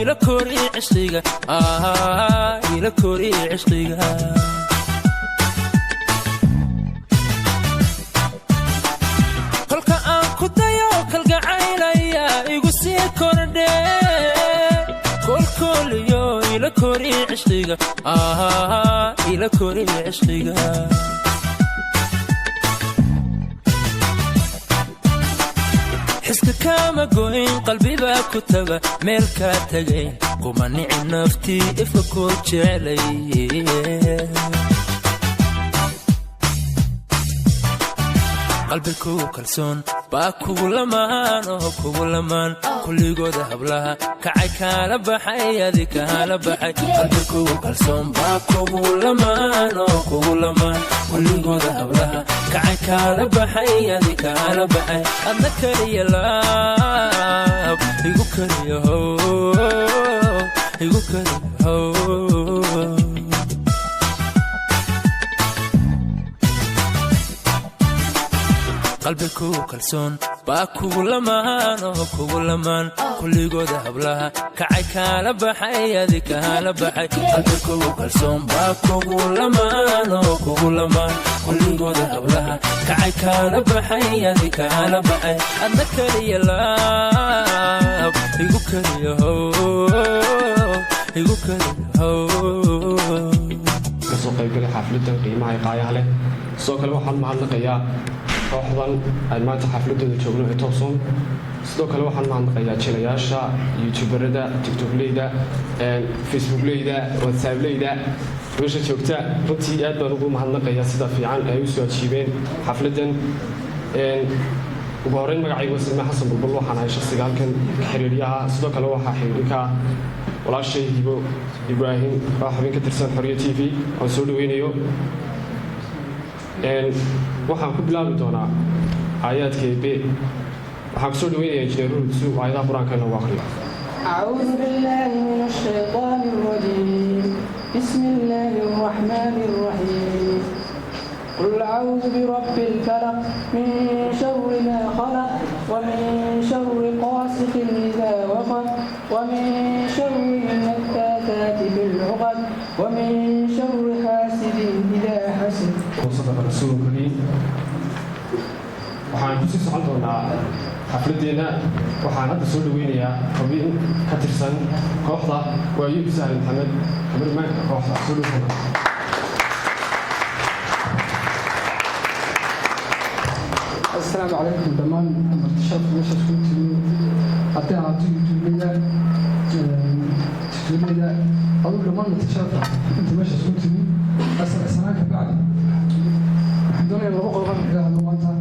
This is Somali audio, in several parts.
Ila kori cishqiga, ila kori cishqiga. Kolka aan ku dayo kalgacaylaya igu sii kordhe. Kolkoliyo ila kori cishqiga, ila kori cishqiga. Xiska kaama goyn, qalbibaa ku taga, meel kaa tagay kuma nici, naftii ifka ku jeclay. Qalbiku kalsoon baa kugu lamaan oo kugu lamaan, kulligooda hablaha kacay kaala baxay, adi kaala baxay. Qalbikugu kalsoon baa kugu lamaan oo kugu lamaan, kulligooda hablaha kacay kaala baxay, adi kaala baxay. Adna kaliya laab igu kaliya how, igu kaliya how. Qalbiku kalsoon baa kugu lamaan oo kugu lamaan, kulligooda hablaha kacay kaala baxay, adi kaala baxay. Qalbikugu kalsoon baa kugu lamaan oo kugu lamaan, kulligooda hablaha kacay kaala baxay, adi kaala baxay. Adna kaliya laab igu kaliya how, igu kaliya how. Kasoo qaybgalay xaafladan qiimaha iyo qaayaha leh. Sidoo kale waxaan mahadnaqayaa kooxdan ay maanta xaafladooda joogno ee Topson. Sidoo kale waxaan mahadnaqayaa jilayaasha, youtuberada, TikTokleyda, Facebookleyda, WhatsAppleyda meesha joogta. Runtii aad baan ugu mahadnaqayaa sida fiican ay u soo ajiibeen xafladan. Ugu horreyn, magacaygu waa Salmaan Xasan Bulbul. Waxaan ahay shakhsiga halkan xiriiryaha. Sidoo kale waxaa xiriiri ka ah walaashay Hibo Ibraahim oo xubin ka tirsan Xoriyo TV aan soo dhaweynayo. Waxaan ku bilaabi doonaa aayaadka Eebe. Waxaan kusoo dhaweynaya Injineer Hurud si uu aayadaha Qur-aanka inoogu akhriyo. أعوذ بالله من الشيطان الرجيم. بسم الله الرحمن الرحيم. قل أعوذ برب الفلق، من شر ما خلق، ومن شر غاسق إذا وقب، ومن شر النفاثات في العقد، ومن شر حاسد إذا حسد. وصدق رسول الكريم. Waxaan kusii socon doonaa xafladeenna. Waxaan hadda soo dhaweynayaa xubin ka tirsan kooxda, waa Ayub Sahal Maxamed, kamarmaanka kooxda. Soo dhow. Asalaamu calaykum dhammaan martishaadka meesha iskugu timi, haddii ahaato YouTubeleyda, TikTokleyda, adigu dhammaan martishaadka inta meesha iskugu timi. Asal sanaan ka bacdi, waxaan doonayaa laba qodob aan kaga hadlo maanta.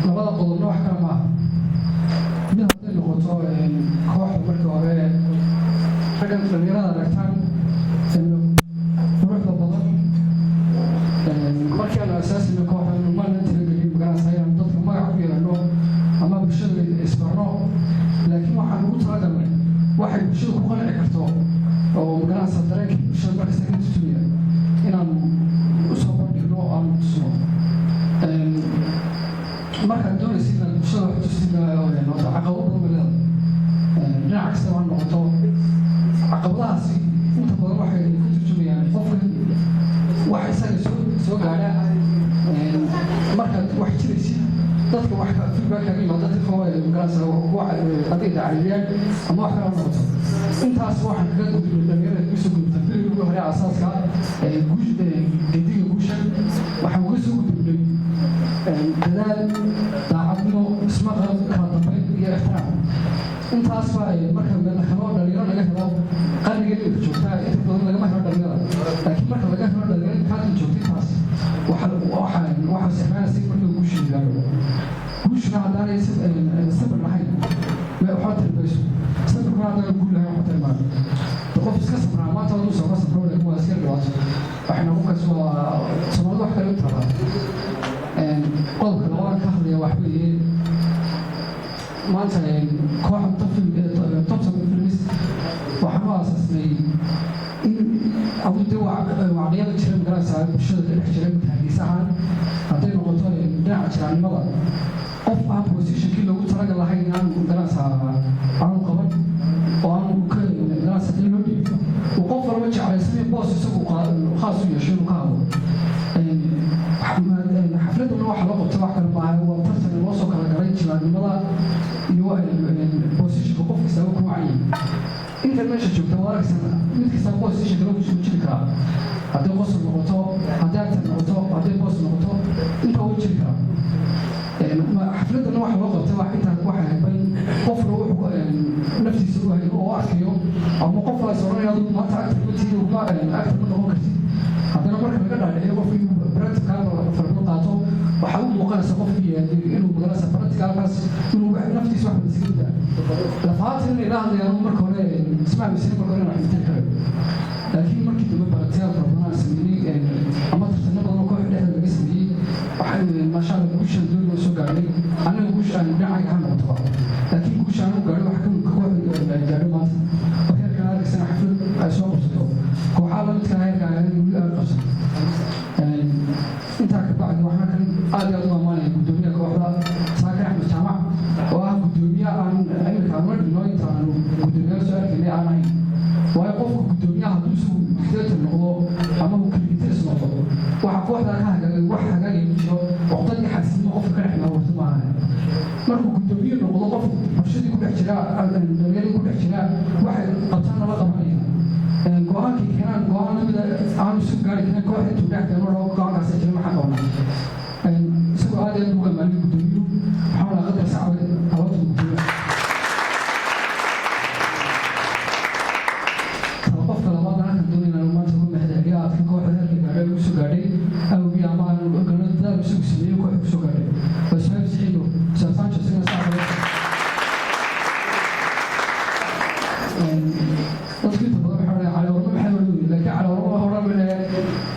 Labada qodobna wax kale maaha. Mid hadday noqoto kooxda, marka hore raggan dhalinyarada aragtaan quruxda badan, markii aanu asaasina kooxda maanan talagelin magaranaysa inaanu dadka magac ku yeelano ama bulshada isbarno, laakiin waxaan ugu talagalnay waxay bulshada ku qanci karto oo magaranaysa dareenka bulshada markasta ka turjumaya inaanu usoo bandhigno oo aanu tusno. Markaad doonaysa inaad bulshada wax tusid, caqabado badan bay leedahay, dhinac kastaba ha noqoto. Caqabadahaasi inta badan waxay ka turjumayaan qofka wax isaga soo gaadha. Markaad wax jiraysid, dadka wax feedback kaga yimaada, dadka magaranaysa adiga dacaayaan ama wax kale ha noqoto. Intaas waxaan kaga gudubnay, dhalinyarada kaga soo gudubtay biligii ugu hore asaaska gediga guusha. Waxaan uga soo gudubnay dadaal, daacadnimo, ismaqal, kala dambayn iyo ixtiraam. Intaasba marka la helo, dhalinyaro laga helo qarniga imika joogtaa, inta badan lagama helo dhalinyarada, laakiin marka laga helo dhalinyaro kaatan joogta, intaas waxa sixnaanaysa marka guusha gaaro. Guushuna haddaanay sabir lahayn waxba tari mayso. Sabirkuna haddaan guul lahayn waxba tari maayo. Qof iska sabraa maanta hadduu sabro sabro, laakiin waa iska dhibaato waxay noqon karta. Waa Soomaalida wax kale u tiradaa. Qodobka labaad ka hadlaya wax weeye, maanta kooxda Topson Films waxaan u aasaasnay in adu dee wacqiyada jira, magaranaysaa, bulshada ka dhex jira marka Hargeysa ahaan, hadday noqoto dhinaca jiraannimada, qof aan positionkii loogu talagal lahayn aan magaranaysaa aanu qaban oo Jilaannimada iyo positionka qof kastaba ku wacan yahay. Inta meesha joogta waad arkaysaa, mid kasta position kale ku jiri karaa, hadday qosol noqoto, hadday actor noqoto, hadday boos noqoto, intaa wuu jiri karaa. Xafladana waxa loo qabtay wax intaa waxay ahayd in qofna wuxuu naftiisa u hayo oo arkayo, ama qof la soconaya adigu maanta actor ma tihi, ma actor ma noqon kartid. Haddana marka laga dhaadhiciyo qofkii practical farbadan qaato, waxaa u muuqanaysa qofkii inuu magarasa practicalkaas inuu naftiisa wax badan iskaga daa lafahaatan inay la hadlayaan. Marka hore isma aaminsan marka hore inaan wax matali karayo, laakiin markii dambe practical fara badan aan sameeyey ama tartano badan oo koox dhexda laga sameeyey, waxaan maasha Allah guushaan doonaya soo gaadhay. Aniga guusha aan dhinacayga ha noqotoba, laakiin guusha anigu gaadhay wax ka kooxda ay gaadho maanta oo heerkan arkaysana xaflad ay soo qabsato, kooxaha la midka heerka weli aan qabsato. Intaa ka bacdi, waxaan kan aad iyo aad u ammaanaya guddoomiyaha kooxda, Saakir Axmed Jaamac, oo ah guddoomiye aan imika aan ula dhigno inta aanu guddoomiyaha soo arkaynay aan ahayn. Waayo, qofka guddoomiyaha hadduu isagu dictator noqdo ama uu keligiis noqdo, waxa kooxdaa ka hagaagay wax hagaagay ma jiro. Waqtadii xasinimo qofka ka dhex maawarto maaha. Markuu guddoomiye noqdo, qof bulshadii ku dhex jira, dhalinyaradii ku dhex jira, waxay qabtaan la qabanaya, go-aankii keenaan go-aan lamida aanu isu gaari karin koox intuu dhex keeno dhaho go-aankaas jira, maxaa qabanaa. Isagoo aad aad ugu ammaanay guddoomiyuhu, waxaan lahaa qadar sacwe aloota guddoomiyaha. Qofka labaad halkan doonayna maanta uga mahadceliyo aadka kooxda heerka gaadhay ugu soo gaadhay awgii ama aanu galo dadaal isagu sameeyey kooxda kusoo gaadhay waa Suhaib Siciid Nuur, Suhaib Sancho. Isagana saa kale dadku inta badan waxay odhanayaan Cali Warma maxay odhan weyey, laakiin Cali Warma waa odhan weyne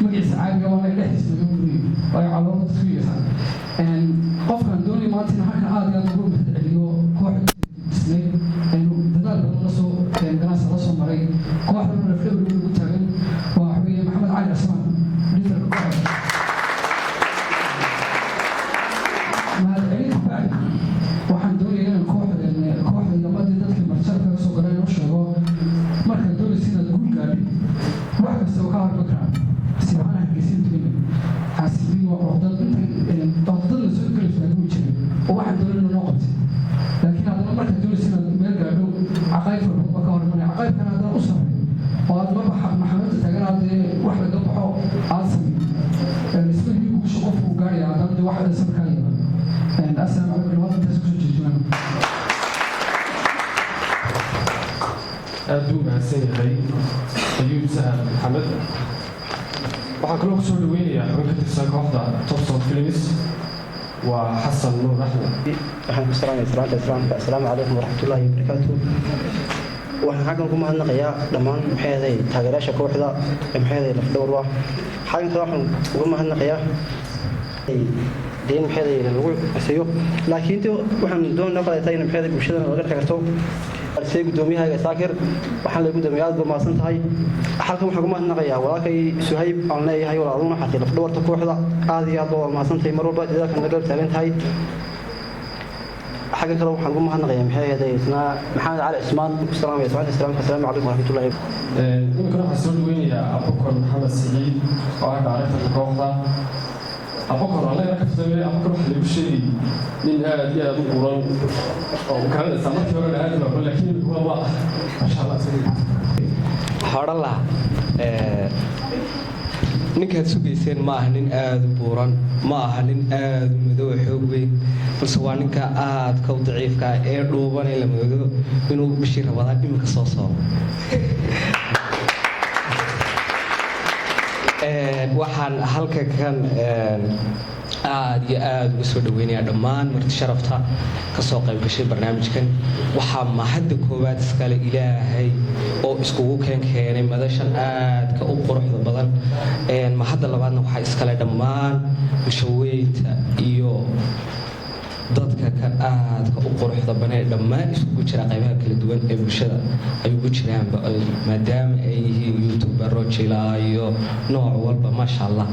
magaciisa caadiga waa naga dhexdiisa laga guriyey, waayo Cali Warma dadku yaqaan. Qofkan doonaya maanta in halkan aad iyo aad ugu mahadceliyo kooxda dhisnayd, aynu dadaal badan lasoo ganacsi la soo maray, kooxdana lafdhabar ugu taagan, waa waxa weeye Maxamed Cali Cismaan, liderka kooxda. Mahadcelin bacdi, waxaan doonaya inaan kooxda iyo amadii dadkii marjarka ka soo galeen u sheego: markaad doonaysa inaad guul gaadhin, wax kasta oo ka horma karaan sibaana Hargeysa tugina xaasidnimo, cuqdad, inta dad la soo geli taagu jiray oo waxaan doonayna noo qabtay. Laakiin haddana markaad doonaysa inaad meel gaadho, caqayb fara badan baa ka hormanaya. Caqaybkana haddana u sameeyo oo aad marba maxamadda taagan aad dee wax laga baxo aad sameeyo, ismahii guusha qofku gaadhaya. Haddana dee wax sabarkaa yeelan. Assalaamu calaykum. Dhawaad intaas kusoo jeejinaan. Aad buu mahadsan yahay Ayuub Sahal Maxamed. Waxaan kaloo kusoo dhaweynayaa xubin ka tirsan kooxda Topson Films, waa Xasan Nuur Axmed. Waxaan ku salaamaya salaanta islaamka: assalaamu calaykum waraxmatullaahi wabarakaatu. Waxaan xaggan ku mahadnaqayaa dhammaan maxay ahayd taageerayaasha kooxda ee maxay ahayd lafdhawr ah. Xaggan kale waxaan uga mahadnaqayaa dee in maxay ahayd lagu ciseeyo, laakiin de waxaan doonaa qaadataa in maxay ahayd bulshadana laga taageerto see gudoomiyahayga Saakir. Waxaan leeyahay, gudoomiye, aad baa mahadsan tahay. Halkan waxaan ku mahadnaqayaa walaalkay Suhayb aan leeyahay, walaal, aduna waxaad tahay lafdhabarta kooxda, aad iyo aad baa mahadsan tahay, mar walba dadaalka naga taagan tahay. Xaggan kale waxaan ugu mahadnaqayaa maxay ahayd isna Maxamed Cali Cismaan. Ku salaamaya salaanta islaamka: assalaamu calaykum waraxmatullaahi. Iminkana waxaan soo dhaweynayaa Abukor Maxamed Siciid oo ah directorka kooxda. Abukor, annaga ka fahmay, Abukor waxa lagu sheegay nin aad iyo aad u buuran oo garanaysaa markii horena aad u aqoon, laakiin imika waa maasha Allah isaga. Waxaa odhan lahaa, ninkaad sugayseen ma aha nin aada u buuran, ma aha nin aada u madow oo xoog weyn, balse waa ninka aadka u daciifka ah ee dhuuban ee la moodo inuu bishii Rabadaan iminka soo soomo. Waxaan halka kan aada iyo aada uga soo dhaweynayaa dhammaan marti sharafta kasoo qayb gashay barnaamijkan. Waxaa mahadda koowaad iskale Ilaahay oo iskugu keenay madashan aadka u quruxda badan. Mahadda labaadna waxaa iskale dhammaan bulshaweynta iyo dadka kan aadka u quruxda badan ee dhammaan isugu jira qaybaha kala duwan ee bulshada ay ugu jiraanba, maadaama ay yihiin youtubero, jilaayo, nooc walba. Maasha Allah,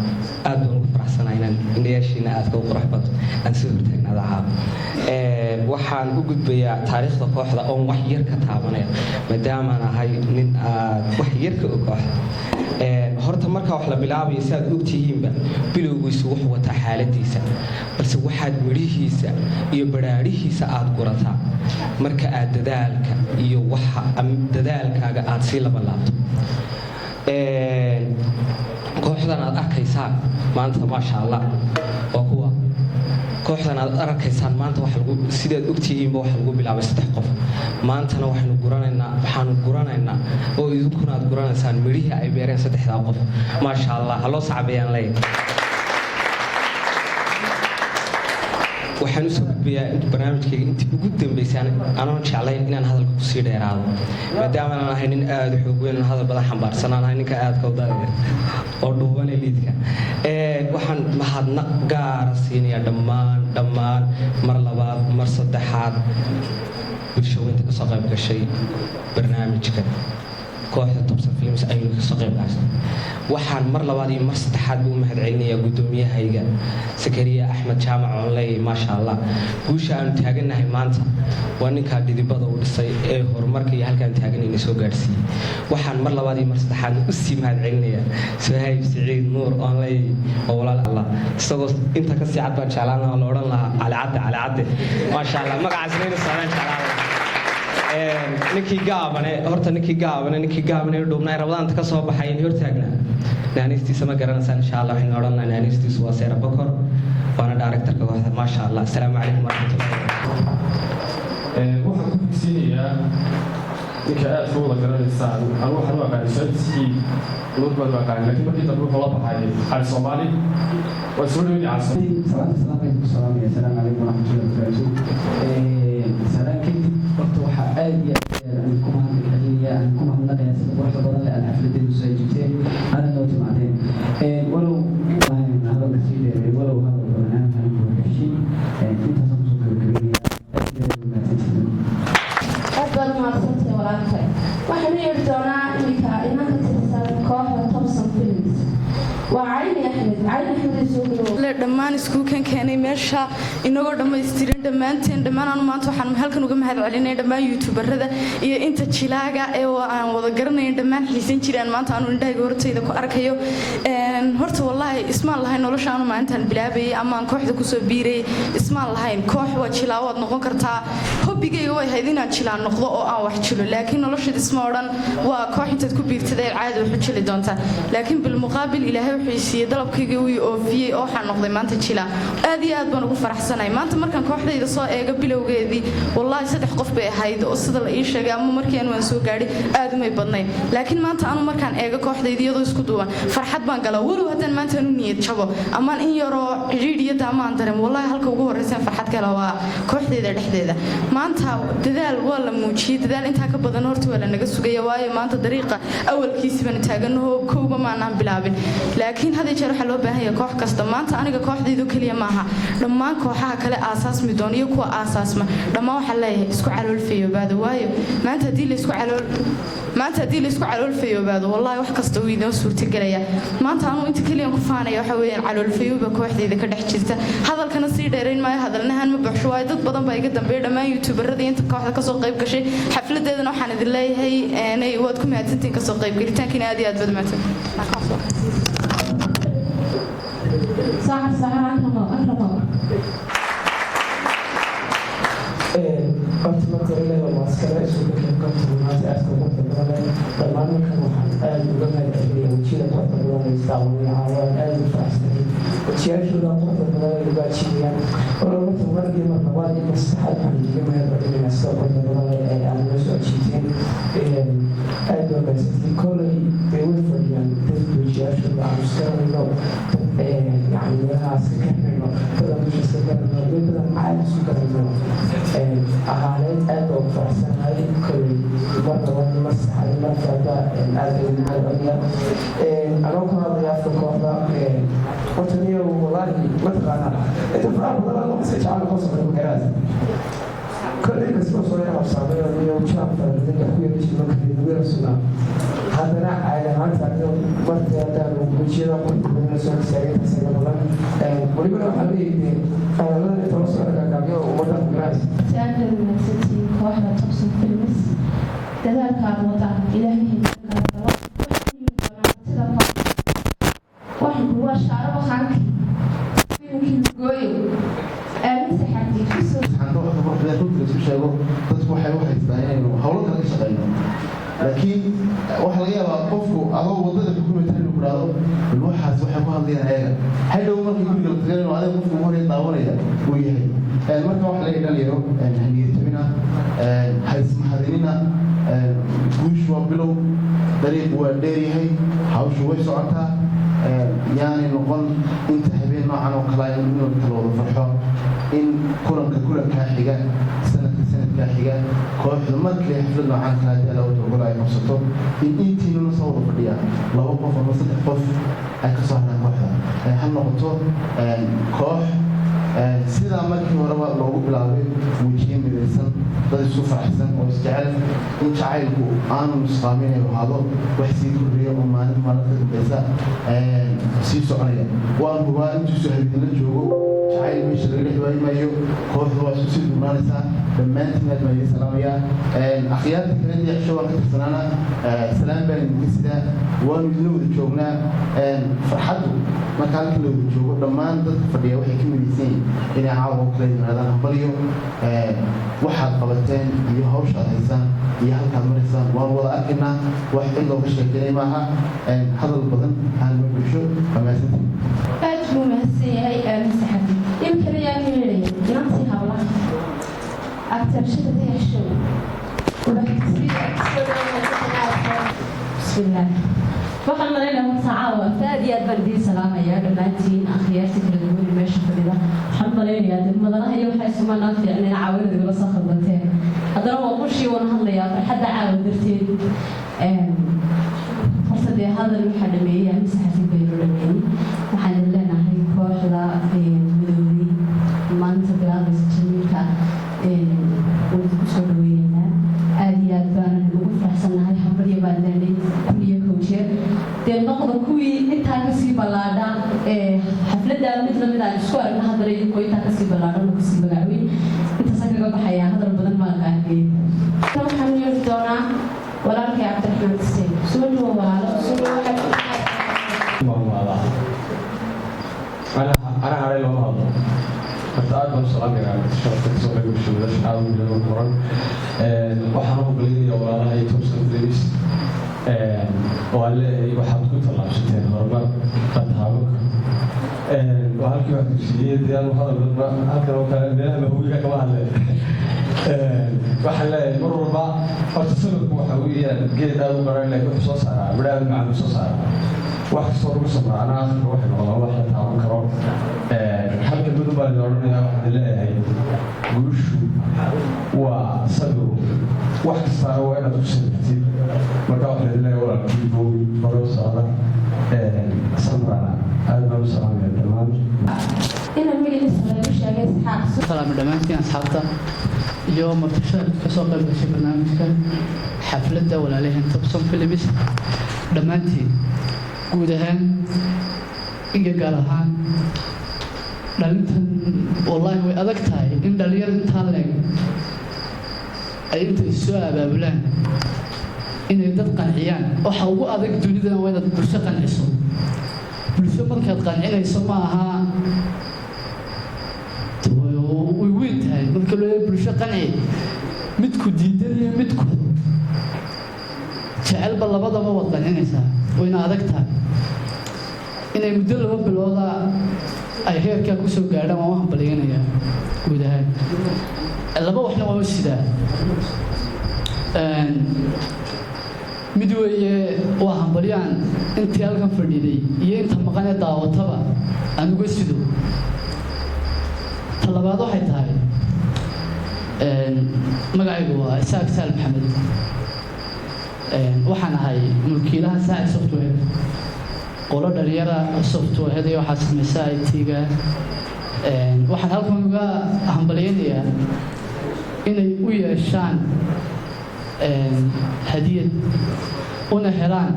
aad baan ugu faraxsanahay inaan indhayaashiina aadka u qurux badan aan soo hortaagnaada caab. Waxaan u gudbayaa taariikhda kooxda oon wax yar ka taabanaya, maadaamaan ahay nin aad wax yar ka og kooxda. Horta markaa wax la bilaabayo, si aad ogtihiinba, bilowgiisu wuxuu wataa xaaladiisa, balse waxaad midhihiisa iyo badhaadhihiisa aad gurataa marka aad dadaalka iyo waxa dadaalkaaga aad sii laba laabto. Kooxdan aad arkaysaan maanta, maasha Allah, waa kuwa. Kooxdan aad arkaysaan maanta waxa lagu, sidaad ogtihiinba, waxa lagu bilaabay saddex qof. Maantana waxaynu guranaynaa, waxaanu guranaynaa oo idinkuna aad guranaysaan midhihii ay beereen saddexdaa qof. Maasha Allah, ha loo sacbayaan leeyahay. Waxaan usoo gudbayaa barnaamijkayga intii ugu dambeysay, anoon jeclayn inaan hadalka kusii dheeraado, maadaama aan ahay nin aada u xoog weyn oon hadal badan xambaarsan, aan ahay ninka aadka u daaya oo dhuubane liidka. Waxaan mahadnaq gaara siinayaa dhammaan mar labaad, mar saddexaad, bulshaweynta kasoo qayb gashay barnaamijkan kooxda Tobsan Films aynu kasoo qayb gashay. Waxaan mar labaad iyo mar saddexaad buu mahad celinayaa guddoomiyahayga Sakariya Axmed Jaamac oon leeyahay maasha Allah. Guusha aanu taagannahay maanta waa ninkaa dhidibada u dhisay ee horumarka iyo halkaan taaganayna soo gaadhsiiyey. Waxaan mar labaad iyo mar saddexaad usii mahad celinayaa Suhayb Siciid Nuur oon leeyahay oo walaal Allah, isagoo inta ka sii cad baan jeclaan lahaa, la odhan lahaa Cali Cadde, Cali Cadde, maasha Allah, magacaasna inuu socdaan jeclaan lahaa. Ninkii gaabane, horta ninkii gaabane dhuubnaa Ramadaanta ka soo baxay in hortaagnaa, naanistiisa ma garanaysaan. Insha Allah waxaynu odhan lahaa naanistiisu waa Seera Bokor, waana directorka kooxda. Maasha Allah, asalaamu calaykum waraxmatullahi. Waxaan ku xigsiinayaa ninka aad ka wada garanaysaan. Anu waxaan u aqaanay Suhaib Siciid Nuur baan u aqaanay, laakiin markii dambe wuxuu la baxay Cali Soomaali. Waan soo dhaweynaya Cali Soomaali. Salaanta salaamay ku salaamaya. Asalaamu calaykum waraxmatullahi wabarakaatu. Salaan kadib, horta waxaa aad iyo aad aan ku mahadcelinaya, aan ku mahadnaqaya sida quruxda badan leh aad xafladeedu soo ejibteen, aada noo timaadeen. Walow aan hadalka sii dheeray, walow hadal badan aan hanin buuxishin, intaasaan kusoo gabagabeynaya. Aad iyo aad mahadsantihiin. Aad baad umahadsantahay walaalkay. Waxaanu yeedhi doonaa iminka inan ka tirsan kooxda Tobson Films, waa Cayni Axmed. Cayni Axmed, soo dhawow. Le dhammaan iskuulkan keenay meesha inagoo dhammaystiran dhammaanteen dhammaan aanu maanta waxaan halkan uga mahad celinay dhammaan youtuberada iyo inta jilaaga ee aan wada garanayn, dhammaan xiisan jiraan maanta aanu indhahayga hortayda ku arkayo. Horta wallaahi ismaan lahayn nolosha aanu maalintaan bilaabayay ama aan kooxda kusoo biirayay, ismaan lahayn koox waa jilaa waad noqon kartaa. Hobbigayga way ahayd inaan jilaa noqdo oo aan wax jilo, laakiin noloshada isma odhan waa koox intaad ku biirtid ay caadi wax u jili doontaa. Laakiin bilmuqaabil Ilaahay wuxuu siiyey dalabkaygii, wuu oofiyey oo waxaan noqday maanta jilaa. Aad iyo aad baan ugu faraxsanahay maanta markaan kooxdayda soo eego. Bilowgeedii wallaahi saddex qof bay ahayd oo sida la ii sheegay ama markii aan waan soo gaadhay aad umay badnayn, laakiin maanta anu markaan eego kooxdayda iyadoo isku duuban farxad baan galaa. Walow haddaan maanta anu niyad jabo amaan in yaroo cidhiidhiyada amaan dareemo, wallaahi halka ugu horreysan farxad kale waa kooxdayda dhexdeeda. Maanta dadaal waa la muujiyey, dadaal intaa ka badan horta waa la naga sugaya, waayo maanta dariiqa awalkiisi baanu taaganaho, kowba maanaan bilaabin. Laakiin had iyo jeer waxaa loo baahan yahay koox kasta, maanta aniga kooxdaydu keliya maaha, dhammaan kooxaha kale aasaasmi doona iyo kuwa aasaasma dhammaan waxaan leeyahay isku calool fayoobaado, waayo maanta haddii laysku calool fayoobaado, wallahi wax kasta wuu inoo suurtagelaya. Maanta anuu inta keliyan ku faanaya waxa weeyaan calool fayooba kooxdayda ka dhex jirta. Hadalkana sii dheerayn maayo, hadalnahan ma buuxsho, waayo dad badan baa iga dambeeya. Dhammaan youtuberada inta kooxda kasoo qayb gashay xafladeedana waxaan idin leeyahay waad ku mahadsantihiin kasoo qaybgelitaankiina. Aad iyo aad baad mahadsan. Saxar saxar, akramo akramo. Horta marka hore leela maaskale isugu keen goobta maanta aadka ugu badan dhammaan. Markan waxaan aada uga mahad celinaya wejiyada quruxda badan ee isdaawanaya caawa. Aan aada u faraxsanay wejiyaashooda quruxda badan ay uga ajiibiyaan. Walow marka mar iyo mar labaad iyo mar saddexaad waxaan idiga mahad celinaynaa sida quruxda badan ee aad noo soo ajiibteen. Aad baa mahadsantihiin. Kolley dee way fadhiyaan dad wejiyaashooda aan iskaranayno, dad yacni meelahaas ka garanayno, dad aan dusha iska garanayno iyo dad aan caadi isu garanayno ahaaneed. Aad baa ugu faraxsanahay. Kolley mar labaad, mar saddexaad, mar afraadba aad bay ugu mahad celiyaa anoo ku hadlaya afka kooxda. Horta niyo wallaahi mataqaanaa inta faraha badan aan iska jecel qosolka magaalada kolley kastoo soo yar habsaamay oo niyo jaam fara badan wax ku yara jiro kale ugu yara sugnaa, haddana caadi ahaanta anigo markii haddaan wejiyada quruxda badan soo istaagay intaas badan. Welibana waxaa leeyahay dee hadallada inta la soo dhagaagaabyo ummadda magaranaysa. Aad baad wanaagsantihiin kooxda Tobson Films. Dadaalka aad wadaan Ilaahay kala galo. Waxaan yimi doonaa sida kooxda. Adoo wadada xukumata inuu ku dhahdo, "Bal waxaas waxay ku hadlayaan ayaga." Hadhow markii guriga la tagay inuu adiga qofka ugu horeeya daawanaya uu yahay. Marka waxa laga dhalinyaro, ha niyadjabina, ha ismahadinina. Guushu waa bilow, dariiqu waa dheeryahay, hawshu way socotaa. Yaanay noqon inta habeen noocan oo kale inuu kala wada farxo, in kulanka kulankaa xiga, sanadka sanadkaa xiga, kooxdu markale xaflad noocan kale haddii Alla ogolo ay qabsato, in intiinuna soo wada fadhiya laba qof ama saddex qof ay ka soo haraan kooxda, ha noqoto koox sidaa markii horeba loogu bilaabay, wejiye midaysan, dad isu faraxsan oo isjecel, in jacaylku aanu nusqaamin, ay ahaado wax sii kordhiya oo maalin maalinta dambeysa sii soconaya. Waan hubaa intuusu habeenla joogo jacayl meesha laga dhex waayi maayo, kooxdu waa isku sii dugnaanaysaa. Dhammaantiin aad baan idiin salaamayaa. Akhyaarta kale Dayax Show waan ka tirsanaana, salaam baan idinka sidaa. Waanu idinla wada joognaa farxaddu. Marka halka la wada joogo, dhammaan dadka fadhiya waxay ka midaysan yihiin inay caawa oo kale yimaadaan hambalyo. Waxaad qabateen iyo hawshaad haysaan iyo halkaad maraysaan waan wada arkaynaa, wax cid looga sheekeynay maaha. Hadal badan aan ma bulsho. Waa mahadsantihin. Aad buu mahadsan yahay Aamin Saxafi. Imkana yaa ka yeedhaya inantii hablaha, aktarshada Dayax Show. Bismillaah. Waxaan malaynayaa horta caawa aad iyo aad baan idiin salaamayaa dhammaantiin, akhyaarta kala duwan ee meesha fadhida. Waxaan malaynayaa dee madalaha iyo waxay isumanaan fiicneen caawinada igula soo khaldanteen, haddana waa qushii waan hadlayaa farxadda caawa darteed. Horta dee hadal waxaa dhameeyey Aamin Saxafi baynu dhameeyey. Waxaan idin leenahay kooxda midoobay maanta bilaabaysa jamiilka waan idinku soo dhaweyneynaa, aad iyo aad baanan ugu faraxsannahay. Hambalyo baan leenay 1001 jeer. Dee noqda kuwii intaa kasii ballaadha ee xafladda mid lamid aan isku aragna, haddana idinkoo intaa kasii ballaadhan oo kasii magacweyn. Intaasaan kaga baxayaa, hadal badan ma aqaaniyey. Waxaan yeeri doonaa walaalkay Cabdiraxmaan Xuseen. Soo dhawo walaalo, soo dhawo. Maamaadaa ana haray looma hadlo. Horta aad baan u salaamayaa sharafta kasoo qayb gashay madasha aad u bilan qoran. Waxaan u hambalyeynaya walaalaha Topsan Films oo aan leeyahay waxaad ku tallaabsateen horumar la taaban karo. Waa halkii wax dugsiiyey dee anu hadal badan halkan oo kale meelaha mahuwiga kama hadleen. Waxaan leeyahay mar walba horta sababku waxa weeyaan geed aad u baran, laakiin wuxuu soo saaraa midho aad u macaan soo saaraa. Wax kastoo lagu samraana akhirka waxay noqdaan wax la taaban karo. Halka mid baan idin odhanayaa, waxaan leeyahay guushu waa sabiru, wax kastaana waa inaad ku sabirtid. Marka waxaan idin leeyahay walaalkii boogi hore u socda, samrana. Aad baan u salaamaya dhammaan. Inaan magaciisa lagu sheegay Isxaaq. Salaam dhammaantiin asxaabta iyo martisha kasoo qayb gashay barnaamijka xafladda walaalaheen Topson Films dhammaantiin, guud ahaan iyo gaar ahaan dhalintan. Wallaahi way adag tahay in dhalinyar intaa leeg ay inta isu abaabulaan inay dad qanciyaan. Waxa ugu adag dunidana waa inaad bulsho qanciso. Bulsho markaad qancinayso ma aha, way weyn tahay. Marka loo bulsho qanci, midku diidan iyo midku jecelba labadaba waad qancinaysaa, wayna adag tahay. Inay muddo 2 bilooda ay heerkaa kusoo gaadhaan waan u hambalyaynayaa guud ahaan. Laba waxna waan u sidaa. Mid weeye waa hambalyaan intii halkan fadhiday iyo inta maqan ee daawataba aan uga sido. Ta labaad waxay tahay, magacaygu waa Isaaq Saal Maxamed, waxaan ahay mulkiilaha Saacid Software, qolo dhalinyara software iyo waxaa samaysa IT-ga. Waxaan halkan uga hambalyaynayaa inay u yeeshaan hadiyad una helaan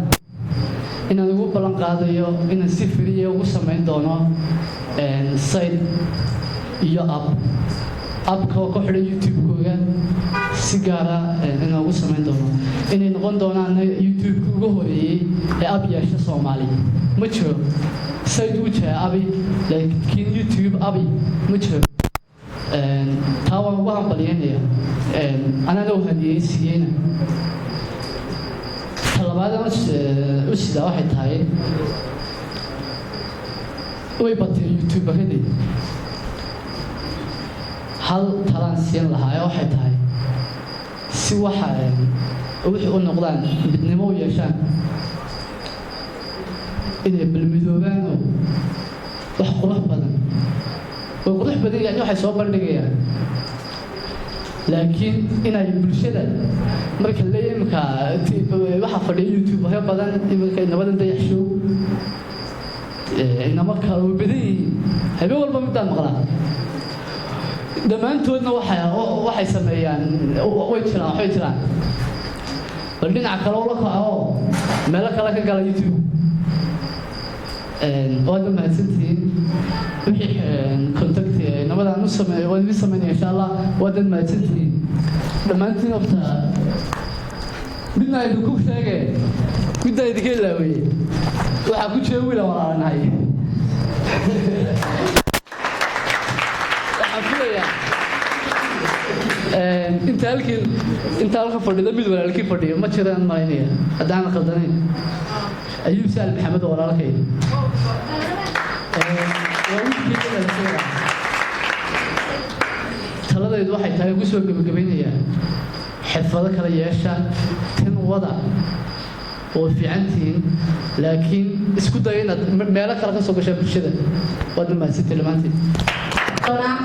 inaan ugu ballan qaadayo inaan si free ah ugu samayn doono site iyo app, appka oo ku xidhan YouTube-kooga si gaara inaan ugu samayn doono, inay noqon doonaan YouTube-ka ugu horeeyey ee app yeesha Soomaali. Ma jiro site uu jira app, laakiin YouTube app ma jiro. Taa waan ugu hambalyeynaya, anana u hadiyey siiyeyna. Ta labaad Labaad aan u sidaa waxay tahay, way batay youtuberadii. Hal talaan siin lahaa ee waxay tahay, si waxa wixii u noqdaan midnimo u yeeshaan, inay balmidoobaan oo wax qurux badan way qurux badan, yani waxay soo bandhigayaan, laakiin inay bulshada marka leeya imika waxaa fadhiya youtubero badan iminka, nabadan Dayax Show, inamo kale way badan yihiin. Habeen walba midaan maqlaa. Dhammaantoodna waxay sameeyaan way jiraan, waxbay jiraan. Bal dhinaca kale ula kaco oo meelo kale ka gala YouTube. Waad mahadsantihiin. Wixii contact nabadaan u sameeyo waan idin sameynaya, insha Allah. Waad mahadsantihiin dhammaantiin. Horta midna idinku sheege, midna idinka ilaaweye, waxaa ku jira wiila walaalanahay. Waxaan filayaa inta halkii inta halka fadhida mid walaalkii fadhiyo ma jiraan malaynaya, haddaan khaldanayn. Ayuub Saal Maxamed oo walaalkay waa wiilkii dhalashay. Taladaydu waxay tahay, ugu soo gebagabaynayaa, xirfado kala yeesha. Tan wada oo fiican tihiin, laakiin isku daya inaad meelo kale ka soo gashaa bulshada. Waad mahadsantihiin dhammaantiin. Doonaa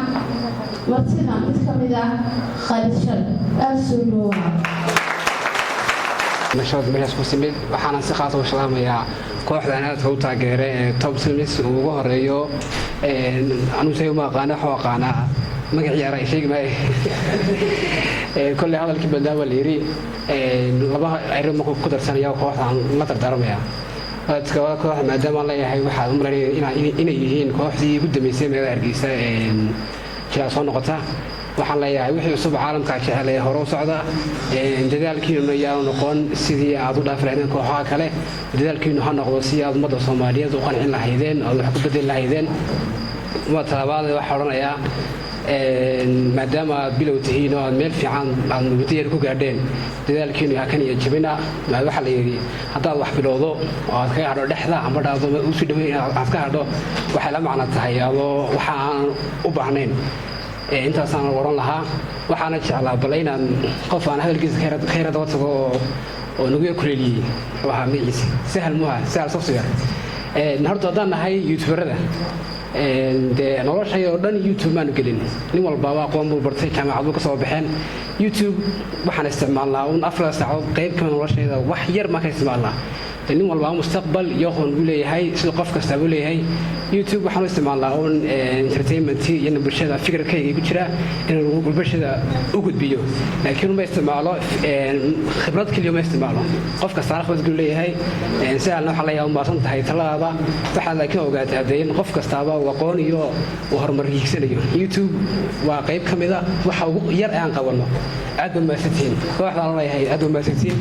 martida mid ka mid ah, Khaalid Shal, aada soo dhowaa. Nashad meeshaas ku simid, waxaana si khaas u salaamayaa kooxdan aadka u taageera ee Top Films uu ugu horeeyo. Anuu say uma aqaana, waxu aqaanaa magac ciyaara sheegi maayo. Kolley hadalkii badnaa waa la yiri. Laba arrin markuu ku darsanaya kooxdan la dardaarmaya kooxda, maadaama aan leeyahay waxaad u malaynaya inay yihiin kooxdii ugu dambeysay magaalada Hargeysa jiraa soo noqota. Waxaan leeyahay, wixii cusub caalamka jecel ee hore u socda, dadaalkiinuna yaanu noqon sidii aad u dhaafi lahaydeen kooxaha kale. Dadaalkiinu ha noqdo sidii aad ummadda Soomaaliyeed u qancin lahaydeen, aad wax ku bedeli lahaydeen. Waa talabaad. Waxaa odhanayaa, maadaama aad bilow tihiin oo aad meel fiican aad muddo yar ku gaadheen, dadaalkiinu ha kan iyo jabina. Waxaa la yidhi, haddaad wax bilowdo oo aad kaga hadho dhexda amba dhahdo usii dhaweyn aad ka hadho, waxay la macno tahay adoo waxa aan u baahnayn. Intaasaan odhan lahaa. Waxaana jeclaa bal inaan qof aan hadalkiisa khayra daba tago oo nagu yar kuleeliyey. Muxuu ahaa magaciisa? Sahal muha, Sahal Software. Horta haddaan nahay youtuberada, dee noloshay oo dhan YouTube maanu gelin. Nin walbaaba aqoon buu bartay, jaamacad buu ka soo baxeen. YouTube waxaan isticmaalnaa un 4 saacadood qayb kama noloshayda, wax yar maan ka isticmaalnaa. Dee nin walbaa mustaqbal iyo aqoon buu leeyahay, sida qof kastaa buu leeyahay. YouTube waxaan u isticmaalnaa un entertainment iyo bulshada fikirkayga ku jira inuu bulshada u gudbiyo, laakiin uma isticmaalo khibrad keliya, uma isticmaalo. Qof kastaana khibrad buu leeyahay. Sahalna waxaa leeyahay, umaasan tahay taladaada. Waxaad laakiin ogaataa dee in qof kastaaba uu aqoon iyo uu horumar hiigsanayo. YouTube waa qayb ka mid a waxa ugu yar ee aan qabanno. Aad ba mahadsantihiin kooxdaan leeyahay, aad ba mahadsantihiin.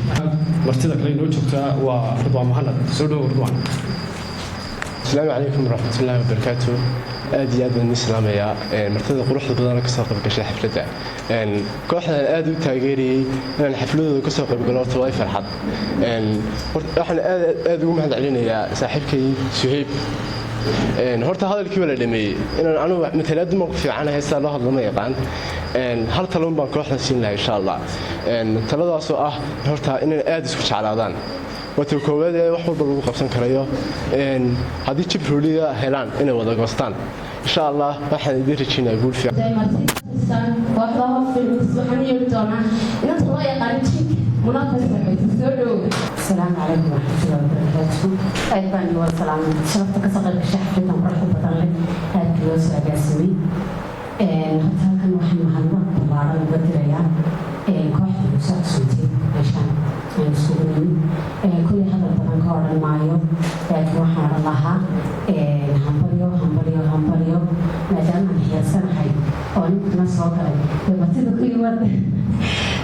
Martida kale inoo joogtaa waa Ridwaan Muhanad. Soo dhowo, Ridwaan. Asalaamu calaykum waraxmatullaahi wabarakaatu. Aad iyo aad baan idin salaamayaa martida quruxda badan kasoo qaybgashay xafladda. Kooxdan aad u taageerayey inaan xafladooda kasoo qaybgalo horta waa farxad. Waxaan aad aad ugu mahad celinayaa saaxiibkay Suhayb. Horta hadalkii waa la dhameeyey. Inaan anugu matalaad dumarku fiicanahay, sidaa loo hadlo ma yaqaan. Hal talon baan kooxdan siin lahaa, insha Allah. Taladaasoo ah horta inay aad isku jeclaadaan, waata koowaad ee wax walba lagu qabsan karayo. Haddii jib rooliga helaan, inay wada goostaan, insha Allah. Waxaan idin rajeynayaa guul fiican. Martida kooxda Hob Films, waxaan u yeeri doonaa inanta loo yaqaano Jink Munafas. Soo dhowo. Asalaamu calaykum waraxmatullahi wabarakaatu. Aad baan igu salaamay sharafta kasoo qayb gashay xafladan quruxda badan leh, aadka loo soo agaasimay. Horta halkan waxaan mahadnaq ballaaran uga dirayaa kooxda igu soo casuuntay meeshaan aan isugu nimid. Kulley hadal badan ka odhan maayo, laakiin waxaan odhan lahaa hambalyo, hambalyo, hambalyo. Maadaama aan xiirsanahay oo ninkana soo galay dee martida ku yimad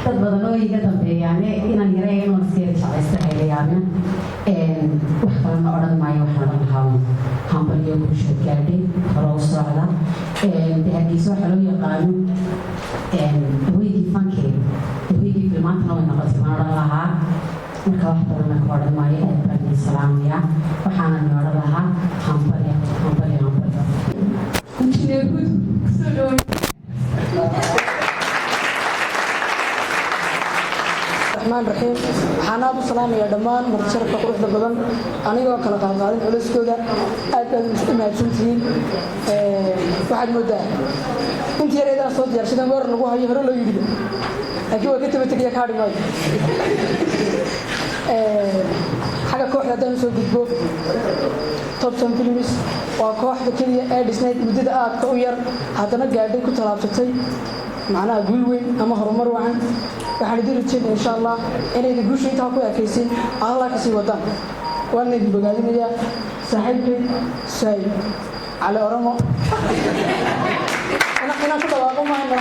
dad badan oo iga dambeeyaane, inaan yareeyo inaan iska yar jeclaysta hayla yaabina. Wax kalena odhan maayo. Waxaan odhan lahaa hambalyo, guushaad gaadhay hore u socda. Dee Hargeysa waxaa loo yaqaano hoygii fankee, hoygii filmaantana way noqotay baan odhan lahaa. Marka wax badanna ka odhan maayo. Aad baan idin salaamayaa, waxaana ni odhan lahaa hambalyo, hambalyo, hambalyo. Injineer Hud, kusoo dhaweey. Raxmaan raxiim. Waxaan aad u salaamayaa dhammaan martisharafka quruxda badan, anigoo kala qaadqaadin culayskooda. Aad baad u mahadsantihiin. Waxaad moodaa intii yareedaan soo diyaarsadan weerar lagu hayo hore loo yidhiba, laakiin waa ka taba tegaya, kaadhi maayo. Xagga kooxda haddaan usoo gudbo, Topson Films waa kooxda keliya ee dhisnayd muddada aadka u yar, haddana gaadhay, ku tallaabsatay macnaha guul weyn ama horumar wacan. Waxaan idin rajeynaya, insha Allah, inayda guusha intaa ku ekaysin, Allah kasii wadaan. Waana idin bogaadinayaa. Saaxiibkay Saayid Cali Oromo, inaan ku dhawaaqo maahna,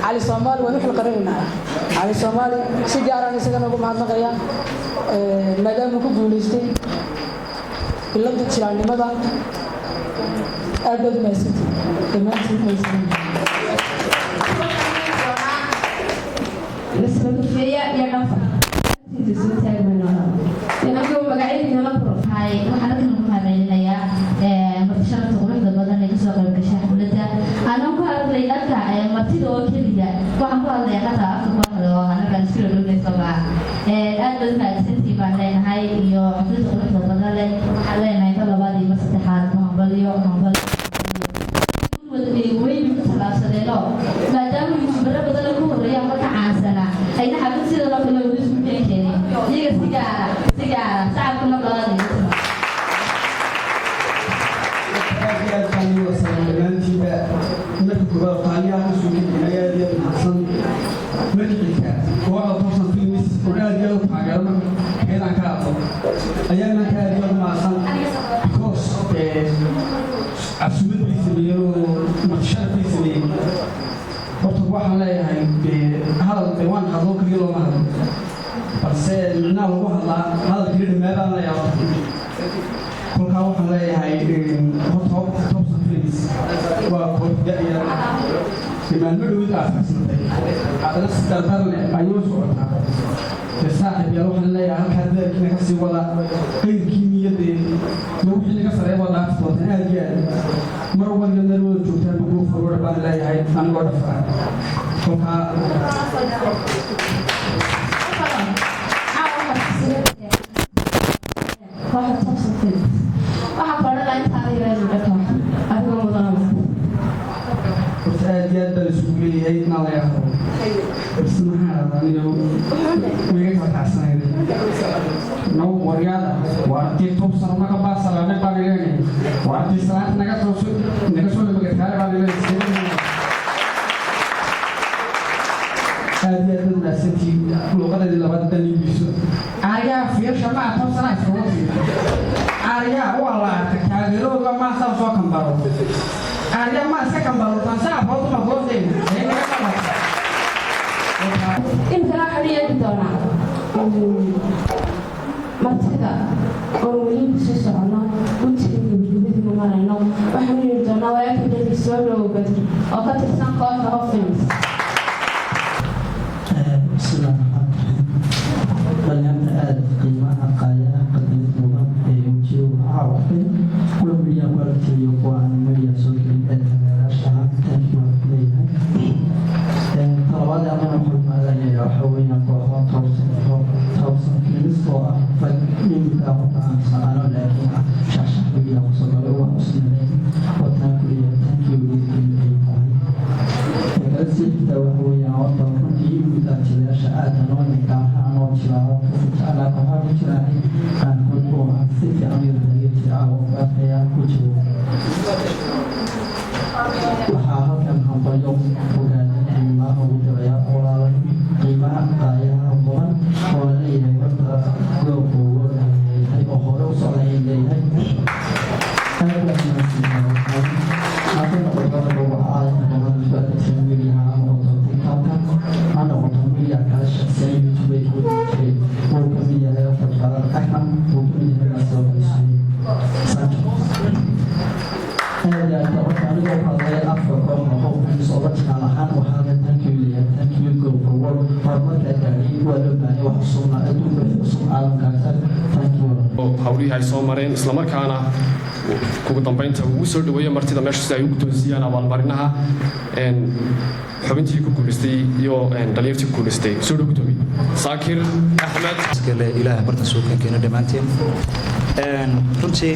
Cali Soomaali waan u xilqarinaynaa. Cali Soomaali si gaaraan isagana ugu mahadnaqaya, maadaama ku guulaystay bilada jilaannimada. Aad baad u mahadsantihin dhammaantiin, mahadsantiin. Nasragufeeya iyo Dhafar soo taagmayno inagoo magacyadiinala Hay, waxaan halkan ugu mahadcelinayaa marti sharafta quruxda badan ee kasoo qayb gashay xafladda. Anoo ku hadlay dhanka martida oo keliya, waxaan ku hadlaya xataa afka kooxda oo anagaan isku dhowdhownayso maa. Aad baad mahadsantiin baan leenahay iyo xafladda quruxda badan leh. Waxaan leenahay mar labaad iyo mar saddexaad hambalyo, hambalyo. Weyni ku tallaabsadeenoo maadaama YouTubero badan ku horeeya marka caansana ayna xaflad sidan oo kale weli isku keenkeenin iyaga, si gaara, si gaara sacabkuna labaad. Aad iyo aad baan ii wasalam dhammaantiinba. Marka koowaad qaaliyaha kasoo keenay aad iyo aad mahadsan. Marka xigta, kooxda Topson Films oo aad iyo aad u taageero, marka keedaan ka hadlo ayaa marka aad iyo aad u mahadsan, because casuumad bay sameeyeen oo martisharaf bay sameeyeen. Horta waxaan leeyahay hadal dee waan hadlo keliya looma hadlo, balse micnaha lagu hadlaa hadal keliya dhammaa baan leeyahay. Horta kolkaa waxaan leeyahay, horta Topson Films waa koox da'yar, maalmo dhowid aasaasantay, haddana si dardar leh ayuu socotaa. Dee saaxiib yaal, waxaan leeyahay halkaa dadaalkiina ka sii wada, qayrkiin iyo dee iyo wixii naga sareeya waa dhaafi doontaan. Aad iyo aad mar waliba meel wada joogtaan go forward baan leeyahay, anigoo dhafara kolkaa. Kooxda Topson Films waxaa ku odhan lahaa intaada yareedu dhaka adigoo mudana. Horta aad iyo aad baa isugu leeyahay inaan laga hadlo, balse maxaa dhahdaa, aniga wiiga kala kacsanayda no waryaada. Waa artii Topson naga baasalaane baan leeyahay, waa artii salaanta naga soo nabadgaale baan leeyahay. Aad iyo aad baad mahadsantihiin. Luuqadeedii labaad haddaan iibiso, caariyaha fiirsha maa Topsona iskaga fiir caariyaha waa la arkay taageerooga maasaa soo kambaro caariyaha maa iska kambarotaan saa booduma goosayna ee naga qabata. Imkana waxaan u yeedhi doonaa martida oon weli kusii soconno guntiga gabagabadiimu marayno. Waxaan u yeedhi doonaa walaalka Bedri. Soo dhowow Bedri, oo ka tirsan kooxda Hope Films. Bismillahi raxmaan raxiim. Dhalinyarta aada qiimaha, qaayaha, qadarinta mudan ee wejiyadu caawa kuwa media ku aragtay iyo kuwa aan media soo gelin ee taageerayaasha ahaa, thank you waan ku leeyahay. Talabaad ee aqoon waxaa mahadcelinayaa waxaa weeyaan kooxda Topson Films oo ah rag iminka horta aan isnaqaano, laakiin ah shaxshax media kusoo galay wax usmeeyay oo taan ku leeyahay thank you, dhiirigelin ay tahay. Kala sii xigtaa waxa weeyaan horta runtii iminka jilayaasha aad anoo gaar ahaan anoo jilaawo kasi jeclaa kooxaha ku jiraahay qaarkood oo aan si fiican u yara taageeri jiray caawa ku arkayaa wejigo. Waxaa halkan hambalyo fogaadin qiimaha ugu dirayaa walaalo qiimaha qaayaha mudan oo la leeyahay horta goobka uu leeyahay oo hore u socday leeyahay. Aad baa mahadsantahay. Noqoto waxaa inta badan isku adeegsan media, ha noqoto TikTok, ha noqoto media kale, shaqsiyan YouTube ay ku jiray uu ka mid yahay horta Barar Akram, uu ka mid yahay sidoo kale Sancho. Aad iyo aad horta anigoo ku hadlaya afka kooxda Hope Films oo jinaal ahaan, waxaa thank you leeyahay, thank you, go forward, horumarka gaadhay. Waa loo baahan wax cusubna adduunka, wax cusub caalamkaasa. Thank you. Howlihii ay soo mareen, islamarkaana ugu dambeynta ugu soo dhaweeya martida meesha si ay u guddoonsiiyaan abaalmarinaha xubintii ku guulaystay iyo dhalinyartii ku guulaystay. Soo dhow, gudoomiye Saakir Axmed. Iskale Ilaah barta soo keenay dhammaanteen. Runtii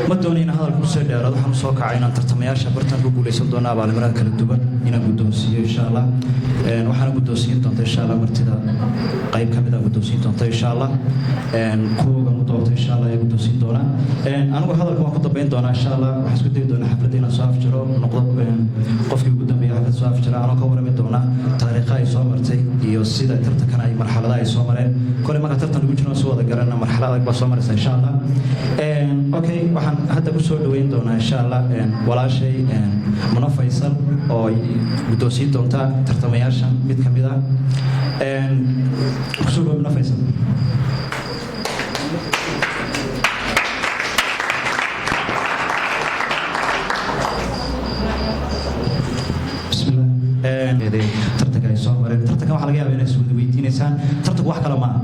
ma doonayo inaan hadalka kusoo dheeraado. Waxaan usoo kacay inaan tartamayaasha bartan ku guuleysan doona abaalmarinada kala duwan inaan guddoonsiiyo, insha Allah. Waxaana guddoonsiin doonta, insha Allah, martida qayb ka mid a guddoonsiin doonta, insha Allah. Kuwoga mu doorta, insha Allah, ayaa guddoonsiin doona. Anigu hadalka waan ku dambeyn doonaa, insha Allah. Waxaan isku dayi doonaa xafladda inaan soo afjaro, noqdo qofkii ugu dambeeya xafladda soo afjara, anoo ka warami doona taariikha ay soo martay iyo sida tartankan ay marxaladaha ay soo mareen. Kole marka tartan ugu jirno soo wada garana, marxalad adag baa soo maraysa, insha Allah. Okay, waxaan hadda ku soo dhaweyn doonaa, insha Allah, walaashay Muno Faysal oo guddoonsiin doonta tartamayaasha mid ka mid ah. Kusoo dhawo, Muno Faysal. Tartanka ay soo mareen, tartankan waxaa laga yaabaa inaad iswada weydiinaysaan tartanku wax kale maaha.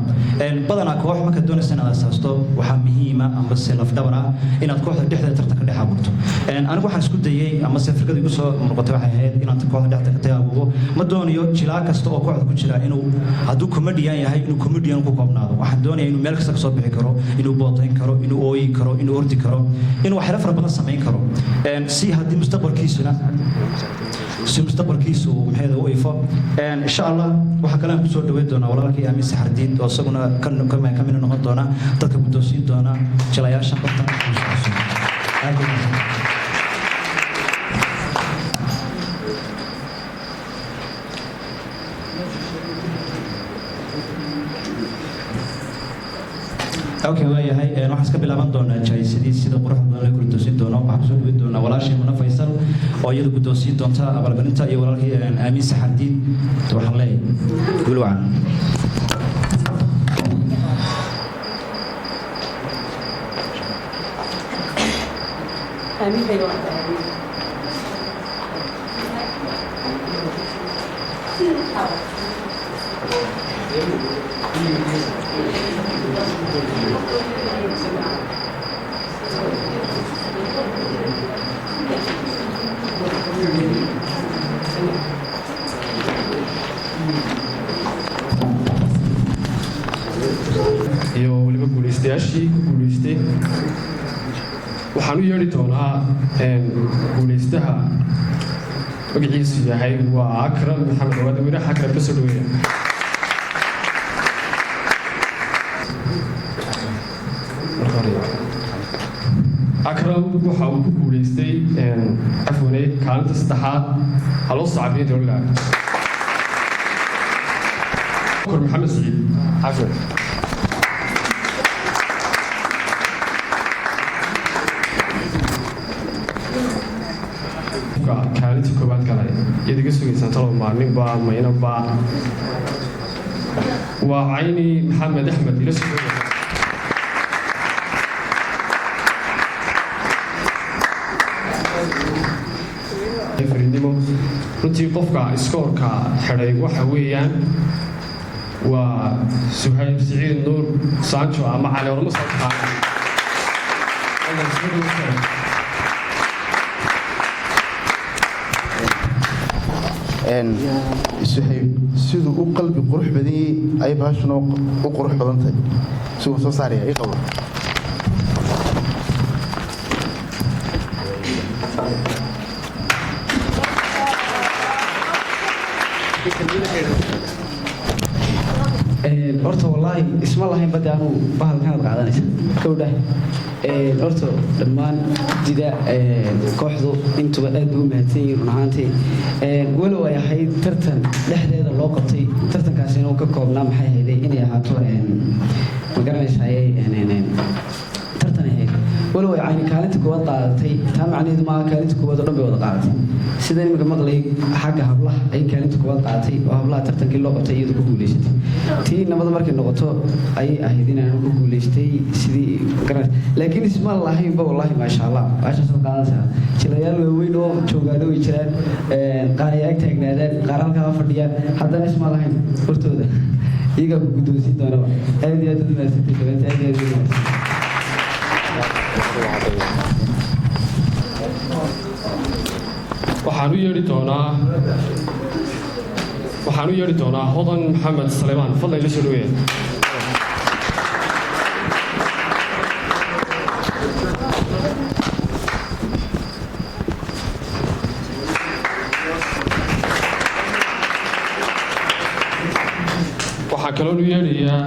Badanaa koox markaad doonaysa inaad asaasto, waxaa muhiima amba se lafdhabar ah inaad kooxda dhexdeeda tartanka dhex abuurto. Anigu waxaan isku dayey ama se fikrada igu soo noqotay waxay ahayd inaan kooxda dhexda ka abuuro. Ma doonayo jilaa kasta oo kooxda ku jira inuu hadduu comedian yahay inuu comedian ku koobnaado. Waxaan doonayaa inuu meel kasta kasoo bixi karo, inuu bootayn karo, inuu ooyi karo, inuu ordi karo, inuu waxyaalo fara badan samayn karo, si haddii mustaqbalkiisuna, si mustaqbalkiisu uu maxayda u ifo, insha Allah. Waxaa kale aan kusoo dhaweyn doonaa walaalkii Aamin Saxardiid oo isaguna ka mid noqon doona dadka guddoonsiin doona jilayaasha bartan. Aad bay mahadsan. Okay, waayahay. Waxaan iska bilaaban doonaa jaayisadii sida quruxda badan loo guddoonsiin doono. Waxaan kusoo dhaweyn doonaa walaashay Muna Faysal oo iyada guddoonsiin doonta abaalmarinta iyo walaalkii Aamin Saxardiid. Waxaan leeyahay guul wacan. Iyo weliba guulaystayaashii ku guulaystay. Waxaan u yeedhi doonaa guulaystaha magaciisu yahay waa Akram Maxamed Ogaade. Weynaha Akram la soo dhaweeya. Marka hore Akram waxa uu ku guulaystay, cafwane, kaalinta saddexaad. Haloo sacabiya dowladda. Kor Maxamed Siciid, cafwan. Kaalintii koowaad galay iyaad iga sugaysaan talow maalinba maynaba waa Cayni Maxamed Axmed. Ila soo dhaweeya. Fariidnimo runtii qofka iskoorka xidhay waxa weeyaan waa Suhayb Siciid Nuur Sancho ama Cali Ormo soo taqaana. Soo dhaweysaan. Suhayb siduu u qalbi qurux badan yahay ay bahashuna u qurux badan tahay. Siduu soo saaraya ii qabo. Horta wallaahi isma lahayn badda anuu bahalkanaad qaadanaysa kowdhah. Horta dhammaan dida kooxdu intuba aad bay u mahadsan yihiin run ahaantii. Walow ay ahayd tartan dhexdeeda loo qabtay, tartankaasina uu ka koobnaa maxay ahayday inay ahaato, ma garanaysaayey, tartan ahayd. Walow ay Cayni kaalinta koowaad qaadatay, taa macnaheedu maaha kaalinta koowaad oo dhan bay wada qaadatay. Sida iminka maqlay, xagga hablaha ay kaalinta koowaad qaadatay oo hablaha tartankii loo qabtay iyadu ku guuleysatay. Tii nabada markay noqoto ayay ahayd inaan ku guuleystay sidii garan, laakiin isma lahaynba. Wallahi, maasha Allah, baashaasoo qaadanaysaa. Jilayaal waaweyn oo joogaano way jiraan, qaar ay ag taagnaadaan, qaar halkaa fadhiyaan, haddana isma lahayn hortooda iyagaa ku guddoonsiin doonaba. Aad iyo aad u mahadsantahay dhawaanta, aad iyo aad u mahadsantahay. Waxaan u yeedhi doonaa Hodan Maxamed Salemaan. Fadlan ila soo dhaweeya. Waxaa kaloon u yeedhayaa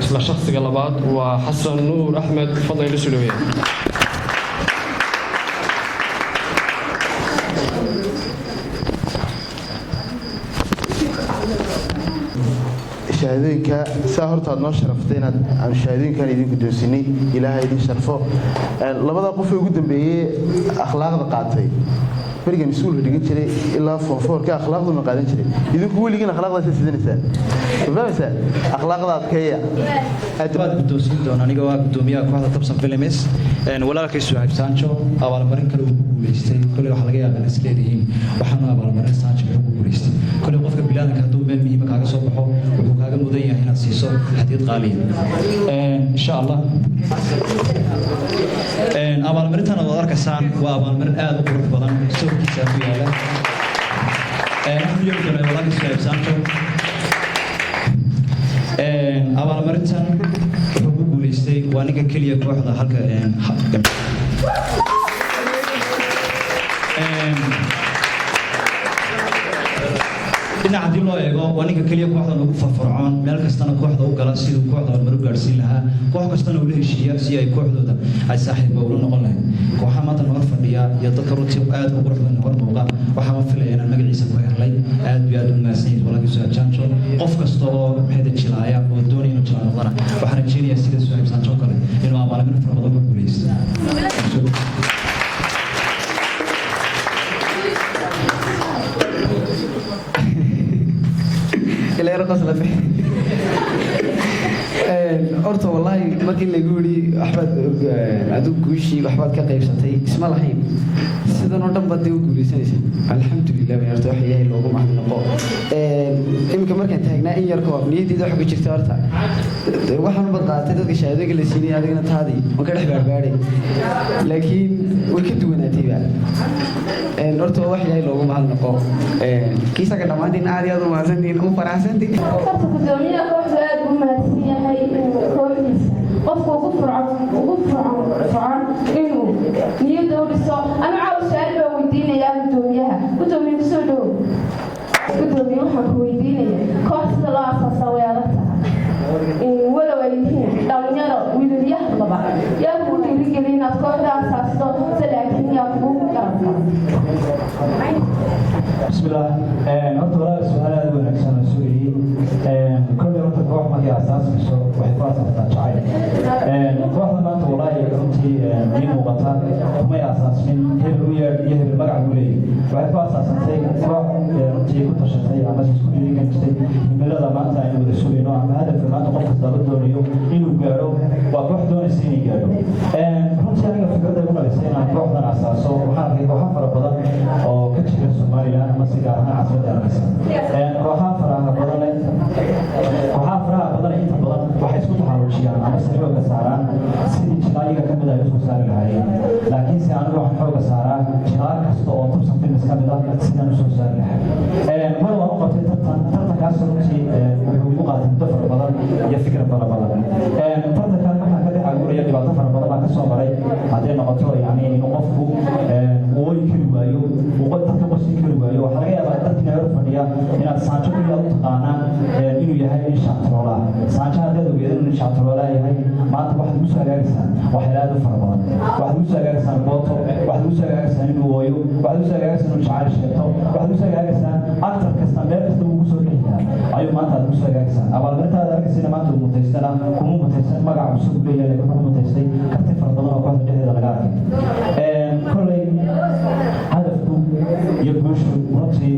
isla shakhsiga labaad, waa Xasan Nuur Axmed. Fadlan ila soo dhaweeya. Shahaadooyinka saa horta aad noo sharaftay inaad aan shahaadooyinkan idin guddoonsinay, Ilaahay idin sharfo. Labada qof ee ugu dambeeyey akhlaaqda qaatay, berigan iskuulka dhigan jiray ilaa form fourka akhlaaqdu ma qaadan jiray. Idinku weligiin akhlaaqdaasa sidanaysaan, ma fahmaysaa? Akhlaaqda adkeeya. Aad guddoonsiin doona aniga waa guddoomiyaha kooxda Tabsan Films, walaalkay Suhayb Sancho abaalmarin kale uu ku guuleystay. Koley waxaa laga yaabaa in is leedihiin waxaanu abaalmarin Sancho muxuu ku guuleystay. Koley qofka bilaadanka hadduu meel muhiima kaaga soo baxo, wuxuu kaaga mudan yahay inaad siiso hadiyad qaaliya, insha Allah. Abaalmarintan aad arkaysaan waa abaalmarin aad u qurux badan, sawirkiisa ku yaala. Waxaan u yeeri doonaa walaalkay Suhayb Sancho. Abaalmarintan wuxuu ku guuleystay, waa ninka keliya kooxda halka dhinac haddii loo eego, waa ninka keliya kooxdan ugu farfarcoon, meel kastana kooxda u gala siduu kooxda horumar u gaadhsiin lahaa, koox kastana ula heshiiya si ay kooxdooda ay saaxiiba ula noqon lahayd. Kooxaha maanta noo fadhiya iyo dadka runtii aad u qurux badan hor muuqa, waxaan filaya inaan magaciisa ku helay. Aad iyo aad u mahadsan yahay walaalkii Suhaib Sancho. Qof kasta oo maxayda jilaaya oo doonaya inuu jilaa noqdana, waxaan rajeynayaa sida Suhaib Sancho kale inuu abaalmarin fara badan ku guuleysto. Ilaa qosla. Horta wallaahi, markii lagu yidhi waxbaad adigu guushii waxbaad ka qaybsatay, isma lahayn sidan oo dhan baad dee u guulaysanaysa. Alxamdulilah bay horta wax Ilaahay loogu mahadnaqo. Iminka markaan taagnaa in yar ka hor, niyaddeeda waxa ku jirta horta waxaan ubad qaadatay dadka shahaadooyinka la siinayay, adigana taadii waan ka dhex baarbaaday, laakiin way ka duwanaatayba. Horta waa wax Ilaahay loogu mahadnaqo. Kiisaga dhammaantiin aad iyo aad u mahadsantihiin, u faraxsantihiin. Horta gudoomiyaha kooxdu aad buu mahadsan yahay inuu kooxdiisa qofku ugu fircoon inuu niyadda u dhiso. Anu caawa su-aal baan weydiinayaa gudoomiyaha. Gudoomiye, kusoo dhow. Gudoomiye, waxaan ku weydiinaya, koox sida loo asaasaa way adag tahay, walow ay yihiin dhalinyaro wiilalyaha laba. Yaa kugu dhiirigeliya inaad kooxda asaasto se, laakiin yaa kugu garab gala? Bismillaah. Horta walaal, su-aal aad u wanaagsan oo sugayey. Kolley horta koox markay asaasmayso waxay ku asaastaa jacayl. Kooxda maanta walaahi runtii ii muuqata kumay asaasmin hebel u yeedh iyo hebel magac buu leeyahay. Waxay ku asaasantay koox runtii ku tashatay ama isku dhiirigan jirtay himilada maanta aynu wada sugayno ama hadafka maanta qof kastaba doonayo inuu gaadho. Waa koox doonaysa inay gaadho. Runtii aniga fikradda igu dhalisay inaan kooxdan asaaso, waxaan arkay kooxo fara badan oo ka jira Somaliland ama si gaar ahaan caasimadda Hargeysa. Kooxaha faraha badan inta badan waxay isku taxalluujiyaan ama se xooga saaraan sidii jilaa iyaga ka mid ay usoo saari lahaayeen, laakiinse anigu waxaan xooga saaraa jilaa kasta oo Tubsan Films ka mid ah sidaan usoo saari lahaa. Mar waan u qabtay tartan. Tartankaas runtii wuxuu igu qaatay muddo fara badan iyo fikra fara badan. Tartankan waxaan ka dhex abuuraya dhibaato fara badan baan ka soo maray, hadday noqoto yani inuu qofku uu ooyi kari waayo, uu dadka qosin kari waayo. Waxaa laga yaabaa dadkina hor fadhiya inaad Saanjo keliya u taqaanaan inuu yahay nin shactiroola. Saanjo haddaad ogeedin inuu nin shactiroola yahay, maanta waxaad ugu soo hagaagaysaan waxyaala aad u fara badan. Waxaad ugu soo hagaagaysaan booto, waxaad ugu soo hagaagaysaan inuu ooyo, waxaad usoo hagaagaysaan inuu jacayl sheegto, waxaad usoo hagaagaysaan actor kasta meel kasta uu kusoo bixi lahaa ayuu maanta aad kusoo hagaagaysaan. Abaalmarintaad arkaysana maanta uu mutaystana kuma mutaysan magac cusub leeyahay, laakiin wuxuu mutaystay karti fara badan oo kooxda dhexdeeda laga arkay. Kolley hadafku iyo guushu runtii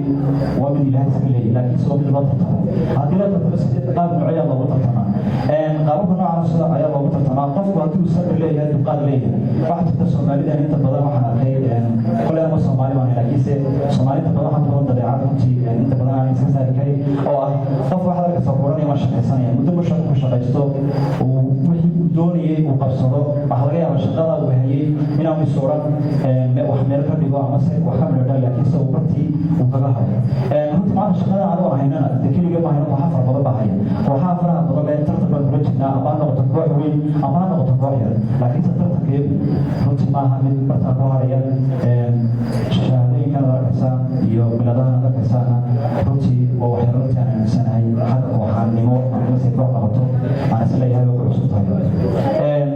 waa mid Ilaahay iska leeyahy, laakiin sidoo mid loo tartamo. Haddii loo tartamo, sideed qaab noocyaa loogu tartamaa? Qaababka noocaas ayaa loogu tartamaa. Qofku haddii uu sabir leeyahay, dulqaad leeyahay. Waxaa jirta Soomaalidan inta badan waxaan arkay, koley ama Soomaali baan, laakiinse Soomaali inta badan waxaa ku badan dabeecad runtii inta badan aan iska saari karin, oo ah qof waxaad arkaysa kuranaya, waan shaqaysanaya. Muddo ma shaqo ku shaqaysto, uu wixii uu doonayay uu qabsado, waxaa laga yaabaa shaqada uu hayay inaanu is oran wax meel ka dhigo amase wax ka midho dhal, laakiinse uu bartii uu kaga haro. Runtii maanta shaqada anigoo haynana de keliga ma hayno, kooxa fara badan baa haya. Kooxaha faraha badan leh tartan baan kula jirnaa, ama ha noqoto koox weyn ama ha noqoto koox yar, laakiinse tartankeedu runtii maaha mid bartaa ku haraya. Shahaadooyinkan aad arkaysaan iyo biladahan aad arkaysaana runtii waa waxyaalo runtii aan aaminsanahay xagga kooxaannimo amase koox qabato aan isleeyahay way ku cusub tahay.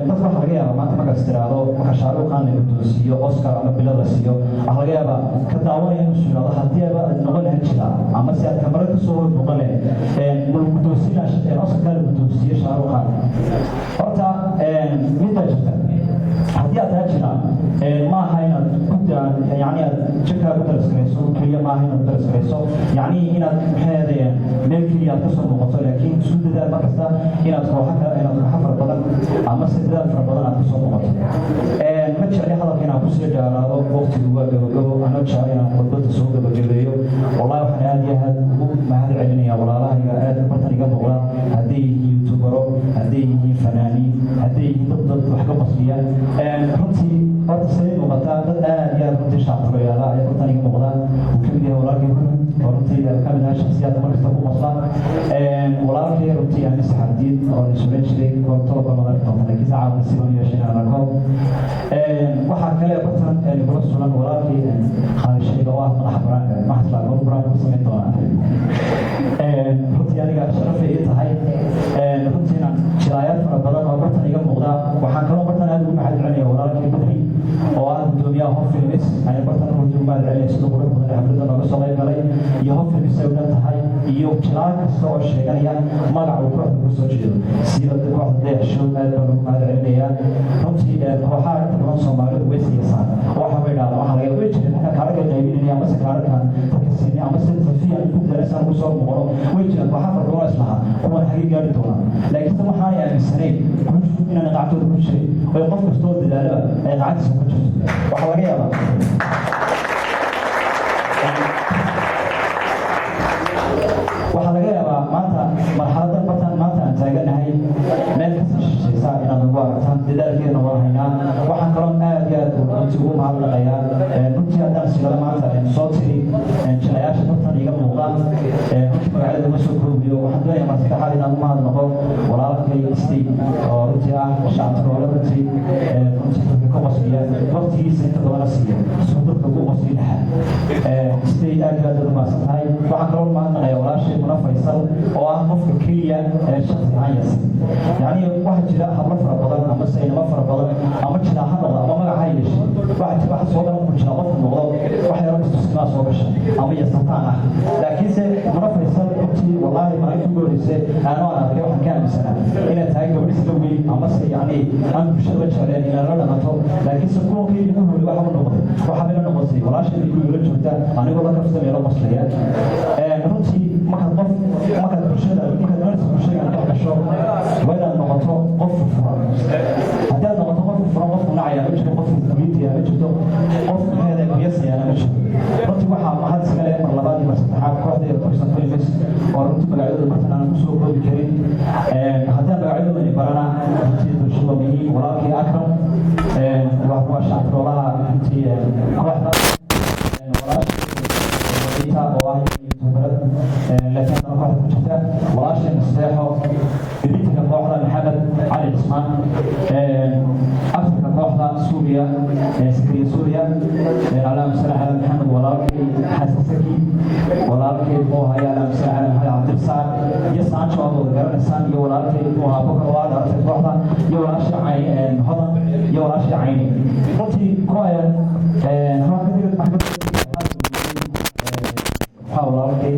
Dadka waxaa laga yaabaa maanta markaas tiraahdo, marka Shaarukh Khan la guddoonsiiyo Oscar ama bilad la siiyo, waxaa laga yaabaa ka daawanaya inuu yidhahdo, haddii aba aad noqon lahayd jira ama si aad kamarad kasoo hor muuqan lahayd, ma la guddoonsiinaa Oscarkaa la guddoonsiiyo Shaarukh Khan? Horta middaa jirta, haddii aad taa jira, ma aha inaad ku yani aad jirkaa ku darasgarayso keliya, maaha inaad darasgarayso, yacni inaad maxay meel keliya aad kasoo muuqato, laakiin isku dadaal mar kasta inaad kooxo kale, inaad kooxo fara badan ama se dadaal fara badan aad kasoo muuqato. Ma jecli hadalka inaan kusii dheeraado, waqtigu waa gabagabo. Anoo jecel inaan khudbadda soo gabagabeeyo, wallahi waxaan aad iyo aad ugu mahad celinaya walaalahayga aad bartan iga muuqda, hadday yihiin youtubero, hadday yihiin fanaaniin, hadday yihiin dad wax ka qosliya. Runtii horta siday muuqataa, dad aad iyo aad runtii shactiroyaala ayaa bartan iga muuqda, uu kamid yahay walaalkii Hurud oo runtii kamid ahaa shakhsiyaadka markasta ku qosla, walaalkii runtii Anis Xabdiid oo la suran jiray koortooba madarka doonta, laakiin caawa nasiiban yeeshay inaan arko. Waxaa kale bartan kula sugan walaalkii Khaalid Shayga oo ah madaxa baraanka maxaslaa goor baraanka ku samayn doonaa. Runtii aniga sharafay ii tahay runtiina jiraayaal fara badan oo bartan iga muuqda. Waxaan kaloo bartan aad ugu mahad celinaya walaalkii Badri oo ah gudoomiyaha Home Films ayaan bartan runtii ugu mahad celinaya sida qurux badan ee xafladda nooga soo qayb galay, iyo Home Films ay u dhan tahay, iyo jilaal kasta oo sheeganaya magaca uu kooxda kusoo jeedo, siiba kooxda Dayax Show aad baan ugu mahad celinayaa. Runtii kooxaha inta badan Soomaalidu way siiyasaan, waxa way idhahdaan waxa laga way jireen markaan kaararka qaybinayna amase kaararkan dadka siinay amase tafiya ku daraysaan ugu soo muuqdo. Way jiraan kooxa fara badan oo islahaa kuwan xagee gaari doonaan, laakiinse waxaanay aaminsanayn guushu inaanay qacantooda ku jirin oy qof kastoo dadaalaba ay qacantiisa ku jirto. Waxaa laga yaabaa maanta marxaladan bartaan maanta aan taaganahay meel kasii shishaysa inaad nagu aragtaan, dadaalkeedna waan haynaa. Waxaan kaloo aad iyo aad runtii ugu mahadnaqayaa, runtii haddaan silada maanta soo tiri jilayaasha bartan iiga muuqda, runtii magacyada uma soo koobiyo. Waxaan doonayaa mar saddexaad inaan u mahadnaqo walaalkay Steve oo runtii ah shactiroole, runtii dadka ka qosliya, waqtigiisa inta badana siiya suu dadka ugu qosli lahaa. Steve, aad iyo aad aad u mahadsan tahay. Waxaan kaloo mahadnaqayaa walaashay Muna Faysal oo ah qofka keliya ee shakhsi aan yasin. Yacni waxaa jira hablo fara badan ama saynamo fara badan, ama jira ha noqdo ama magac ha yeeshe, waxaa jira waxa soo galan ku jira qofku noqdo wax yaro istusnaa soo gasha ama yasataan ah. Laakiinse Muna Faysal runtii wallaahi maalintii ugu horreysay aanu aan arkay waxaan ka aaminsanaa inay tahay gabadh isla weyn amase yacni aan bulshada la jecleen inay la dhaqanto, laakiinse kuwankii ugu horreeyay waxa u noqday, waxaa bay la noqotay walaashay guriga la joogta, anigoo la kaftamaya, la qoslaya. Runtii markaad qof markaad bulshada markaad doonaysa bulshada inaad dhex gasho, waa inaad noqoto qof furfuran. Haddii aad noqoto qof furfuran, qofku nacaya ma jiro, qofku kuliitaya ma jirto, qof maxeeda kuyasayaana ma jiro. Runtii waxaa mahad iska leh mar labaad iyo mar saddexaad kooxda iyo Topsan Films oo runtii magacyadooda martan aanan kusoo koobi karin. Haddii aan magacyadoodani barana, runtii bulshada waa muhiim. Walaalkii Akram waa shactiroolaha runtii kooxda, walaasha oo ah youtuberad laakiin haddana kooxda ku jirta, walaasha Nasteexo, editorka kooxda Maxamed Cali Cismaan, actorka kooxda Suuriya Sakariya Suuriya, allahuma salli cala Maxamed, walaalkay Xasan Saki, walaalkay muxuu ahaye, allahuma salli cala Maxamed, Cabdirasaaq iyo Sancho aad wada garanaysaan, iyo walaalkay muxuu ahaa Bokar oo ah dhaartay kooxda, iyo walaasha Hodan, iyo walaasha Cayni. Runtii Waxaa walaalkay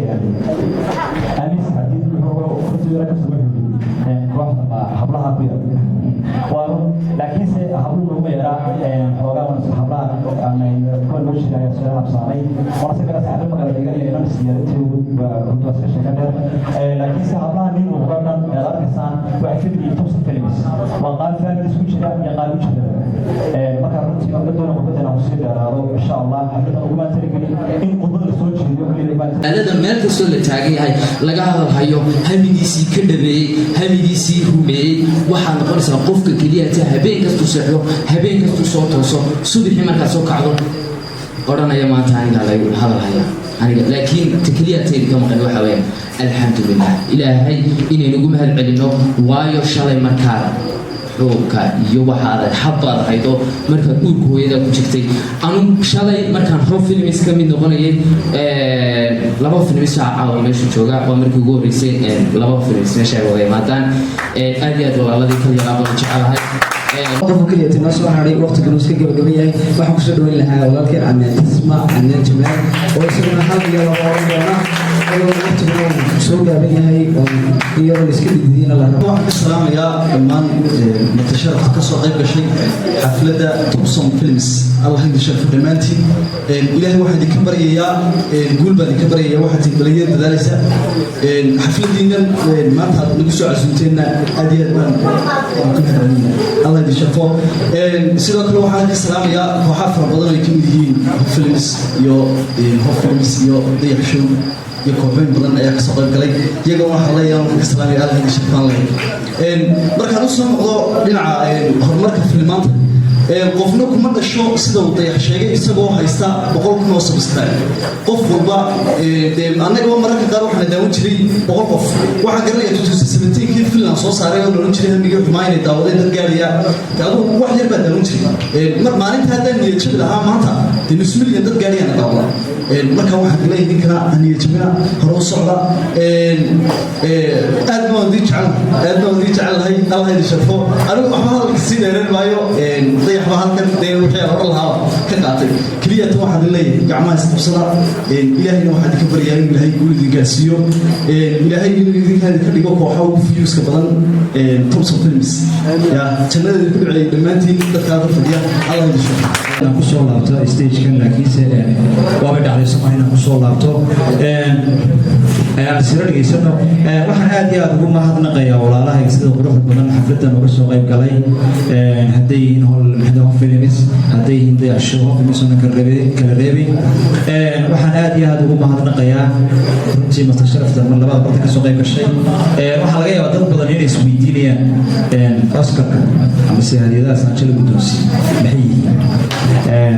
Aamis Xadiid wuxuu runtii yara kasoo wuxuu kooxda ma hablaha ku yar waa run, laakiinse habluhu laguma yaraa. Xoogaa hablaha kuwa loo sheegaya soo habsaamay waana si kale saxaafad magala dhiganaya inan isdiyaarinteedu waa runtii waa iska sheeka dheer, laakiinse hablaha nin muuqda dhan ead arkaysaan waxay ka mid yihiin Topson Films. Waa qaar families ku jira iyo qaar u jira. Marka runtii aan la doona khudbadda inaan kusii dheeraado insha Allah. Xafladan uguma talagelin in khudbada lasoo jeediyo keliya. Magaalada meel kastoo la taagan yahay laga hadalhayo, hamigiisii ka dhabeeyey, hamigiisii rumeeyey. Waxaad noqonaysaa qofka keliya ta habeen kastuu seexdo, habeen kastuu soo tooso, subaxii markaad soo kacdo odhanaya maanta aniga lagu hadalhaya aniga. Laakiin ta keliya tayda ka maqan waxa weeyaan alxamdulilah, Ilaahay inaynu mahad celino, waayo shalay markaad xuubka iyo waxaad habbaad ahayd oo markaad uurka hooyada ku jirtay. Anu shalay markaan Hob Films ka mid noqonayay, laba films caawa meesha jooga. Waa markii ugu horreysay laba films meesha ay wada imaadaan. Aad iyo aad walaaladii kaliya baan jecelahay. Qofka keliya tinoo soo hadhay, waqtiguna iska gabagaban yahay, waxaan kusoo dhaweyn lahaa walaalkeen Cadnaan Tisma, Cadnaan Jamaal, oo isaguna hal iyo laba oran doona, iyadoo waqtiguna uu soo gaaban yahay oo iyadoo la iska didiina la rabo. Waxaan ka salaamayaa dhammaan martisharafta ka soo qayb gashay xafladda Topson Films. Allah idin sharfo dhammaantiin. Ilaahay waxaan idinka baryayaa guul baan idinka baryayaa. Waxaad tihiin dhalinyar dadaalaysa. Xafladiinan maanta aad nagu soo casuumteenna aad iyo aad baan ku mahadcelinaya. Allah idin sharfo. Sidoo kale waxaan ka salaamayaa kooxaha fara badan oo ay ka mid yihiin Hob Films iyo Hob Films iyo Dayax Show iyo kooxooyin badan ayaa kasoo qayb galay. Iyagoo waxaa leeyahay waan ka salaamaya, Allah idin sharfaan leeyahay. Markaan usoo noqdo dhinaca horumarka filimaanta, qofna kuma dhasho sida uu Dayax sheegay isagoo haysta 100,000 oo subscribe. Qof walba dee annagaba mararka qaar waxaana daawan jiray 100 qof. Waxaan garanaya 2017kii Finland soo saaray oo loodhan jiray Hamigii Xumaa inay daawadeen dad gaaraya dee adugu wax yar baa daawan jiray. Mar maalinta haddaan niyad jabi lahaa, maanta dee nus milyan dad gaarayana daawada. Marka waxaan leeyahay ninkana ha niyad jabina, hore u socda. Aad baan idin jecel, aad baan idin jecelahay. Allah idin sharfo. Anigu waxba hadalka sii dheereen maayo. Dayax baa halkan dee wixii aan oran lahaa ka qaatay. Keliya tan waxaan idin leeyahay gacmaha isqabsada. Ilaahayna waxaan idinka baryaa inuu Ilaahay guul idin gaarsiiyo, Ilaahay inuu idinka idinka dhigo kooxa ugu viewska badan Topson Films. Ya jannada idinku duceeyay dhammaantiin dadka halka fadhiya. Allah idin sharfo. Inaan kusoo laabto stagekan, laakiinse waabay dhacday somaa inaan kusoo laabto aan siro dhegaysano. Waxaan aad iyo aad ugu mahadnaqayaa walaalahayga sida quruxda badan xafladan uga soo qayb galay, hadday yihiin hol Hob Films, hadday yihiin Dayaxsho, Hob Films oonan kala reebin. Waxaan aad iyo aad ugu mahadnaqayaa runtii master sharafta mar labaad barta kasoo qayb gashay. Waxaa laga yaabaa dad badan inay isweydiinayaan Oscarka amase hadiyadaha saanjala guddoonsiiye maxay yihiin.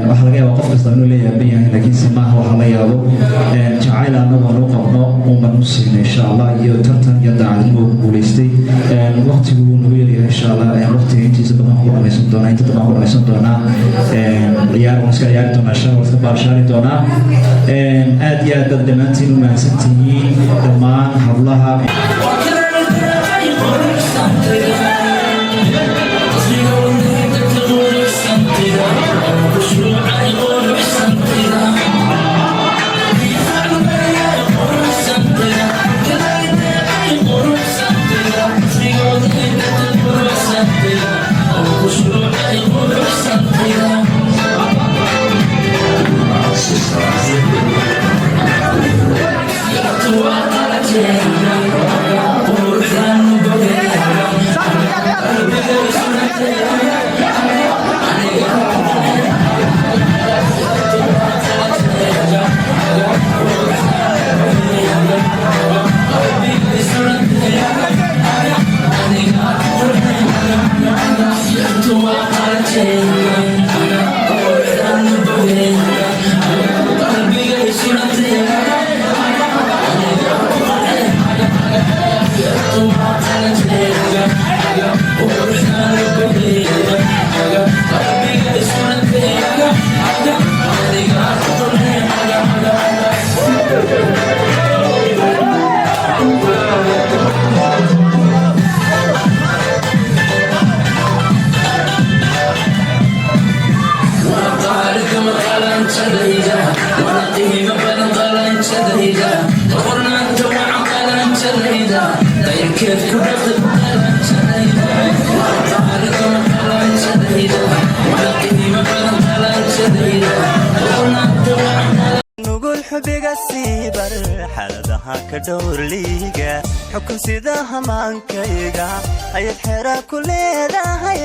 Waxaa laga yaabaa qof kasta inuu la yaaban yahay, laakiinse maaha waxaa la yaabo. Jacayl annagu aan u qabno uman u siina insha Allah, iyo tartan iyo daacadnimo uu ku guulaystay. Waqtigu wuu nagu yaryahay insha Allah. Waqtiga intiisa badan ku dhamaysan doonaa, inta badan ku dhamaysan doonaa ciyaar, waan iska ciyaari doonaa insha Allah, iska baarshaari doonaa. Aad iyo aad baad dhammaantiin u mahadsantihiin dhammaan hablaha. Yeah. Qalanjadayda wana qiimo badan, qalanjadayda qornaanta wacan, qalanjadayda dayrkeed ku dhaqay, qalanjadayda qaalidoon, qalanjadayda wana qiimo badan, qalanjadayda qornaanta wacan. Nugul xubiga sii bar, xaaladaha ka dhowr liiga, xukun sida hamaankayga ayad xera ku leedahay.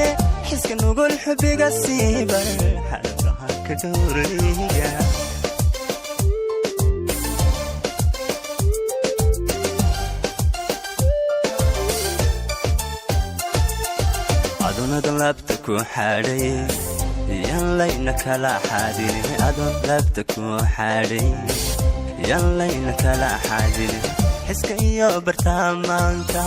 Xiska nugul xubiga sii bar, xaaladaha ka dhowr liiga. Adoonada laabta ku xadhay yan layna kala xaadin, adoon laabta ku xadhay yan layna kala xaadin, xiska iyo bartaamaanka.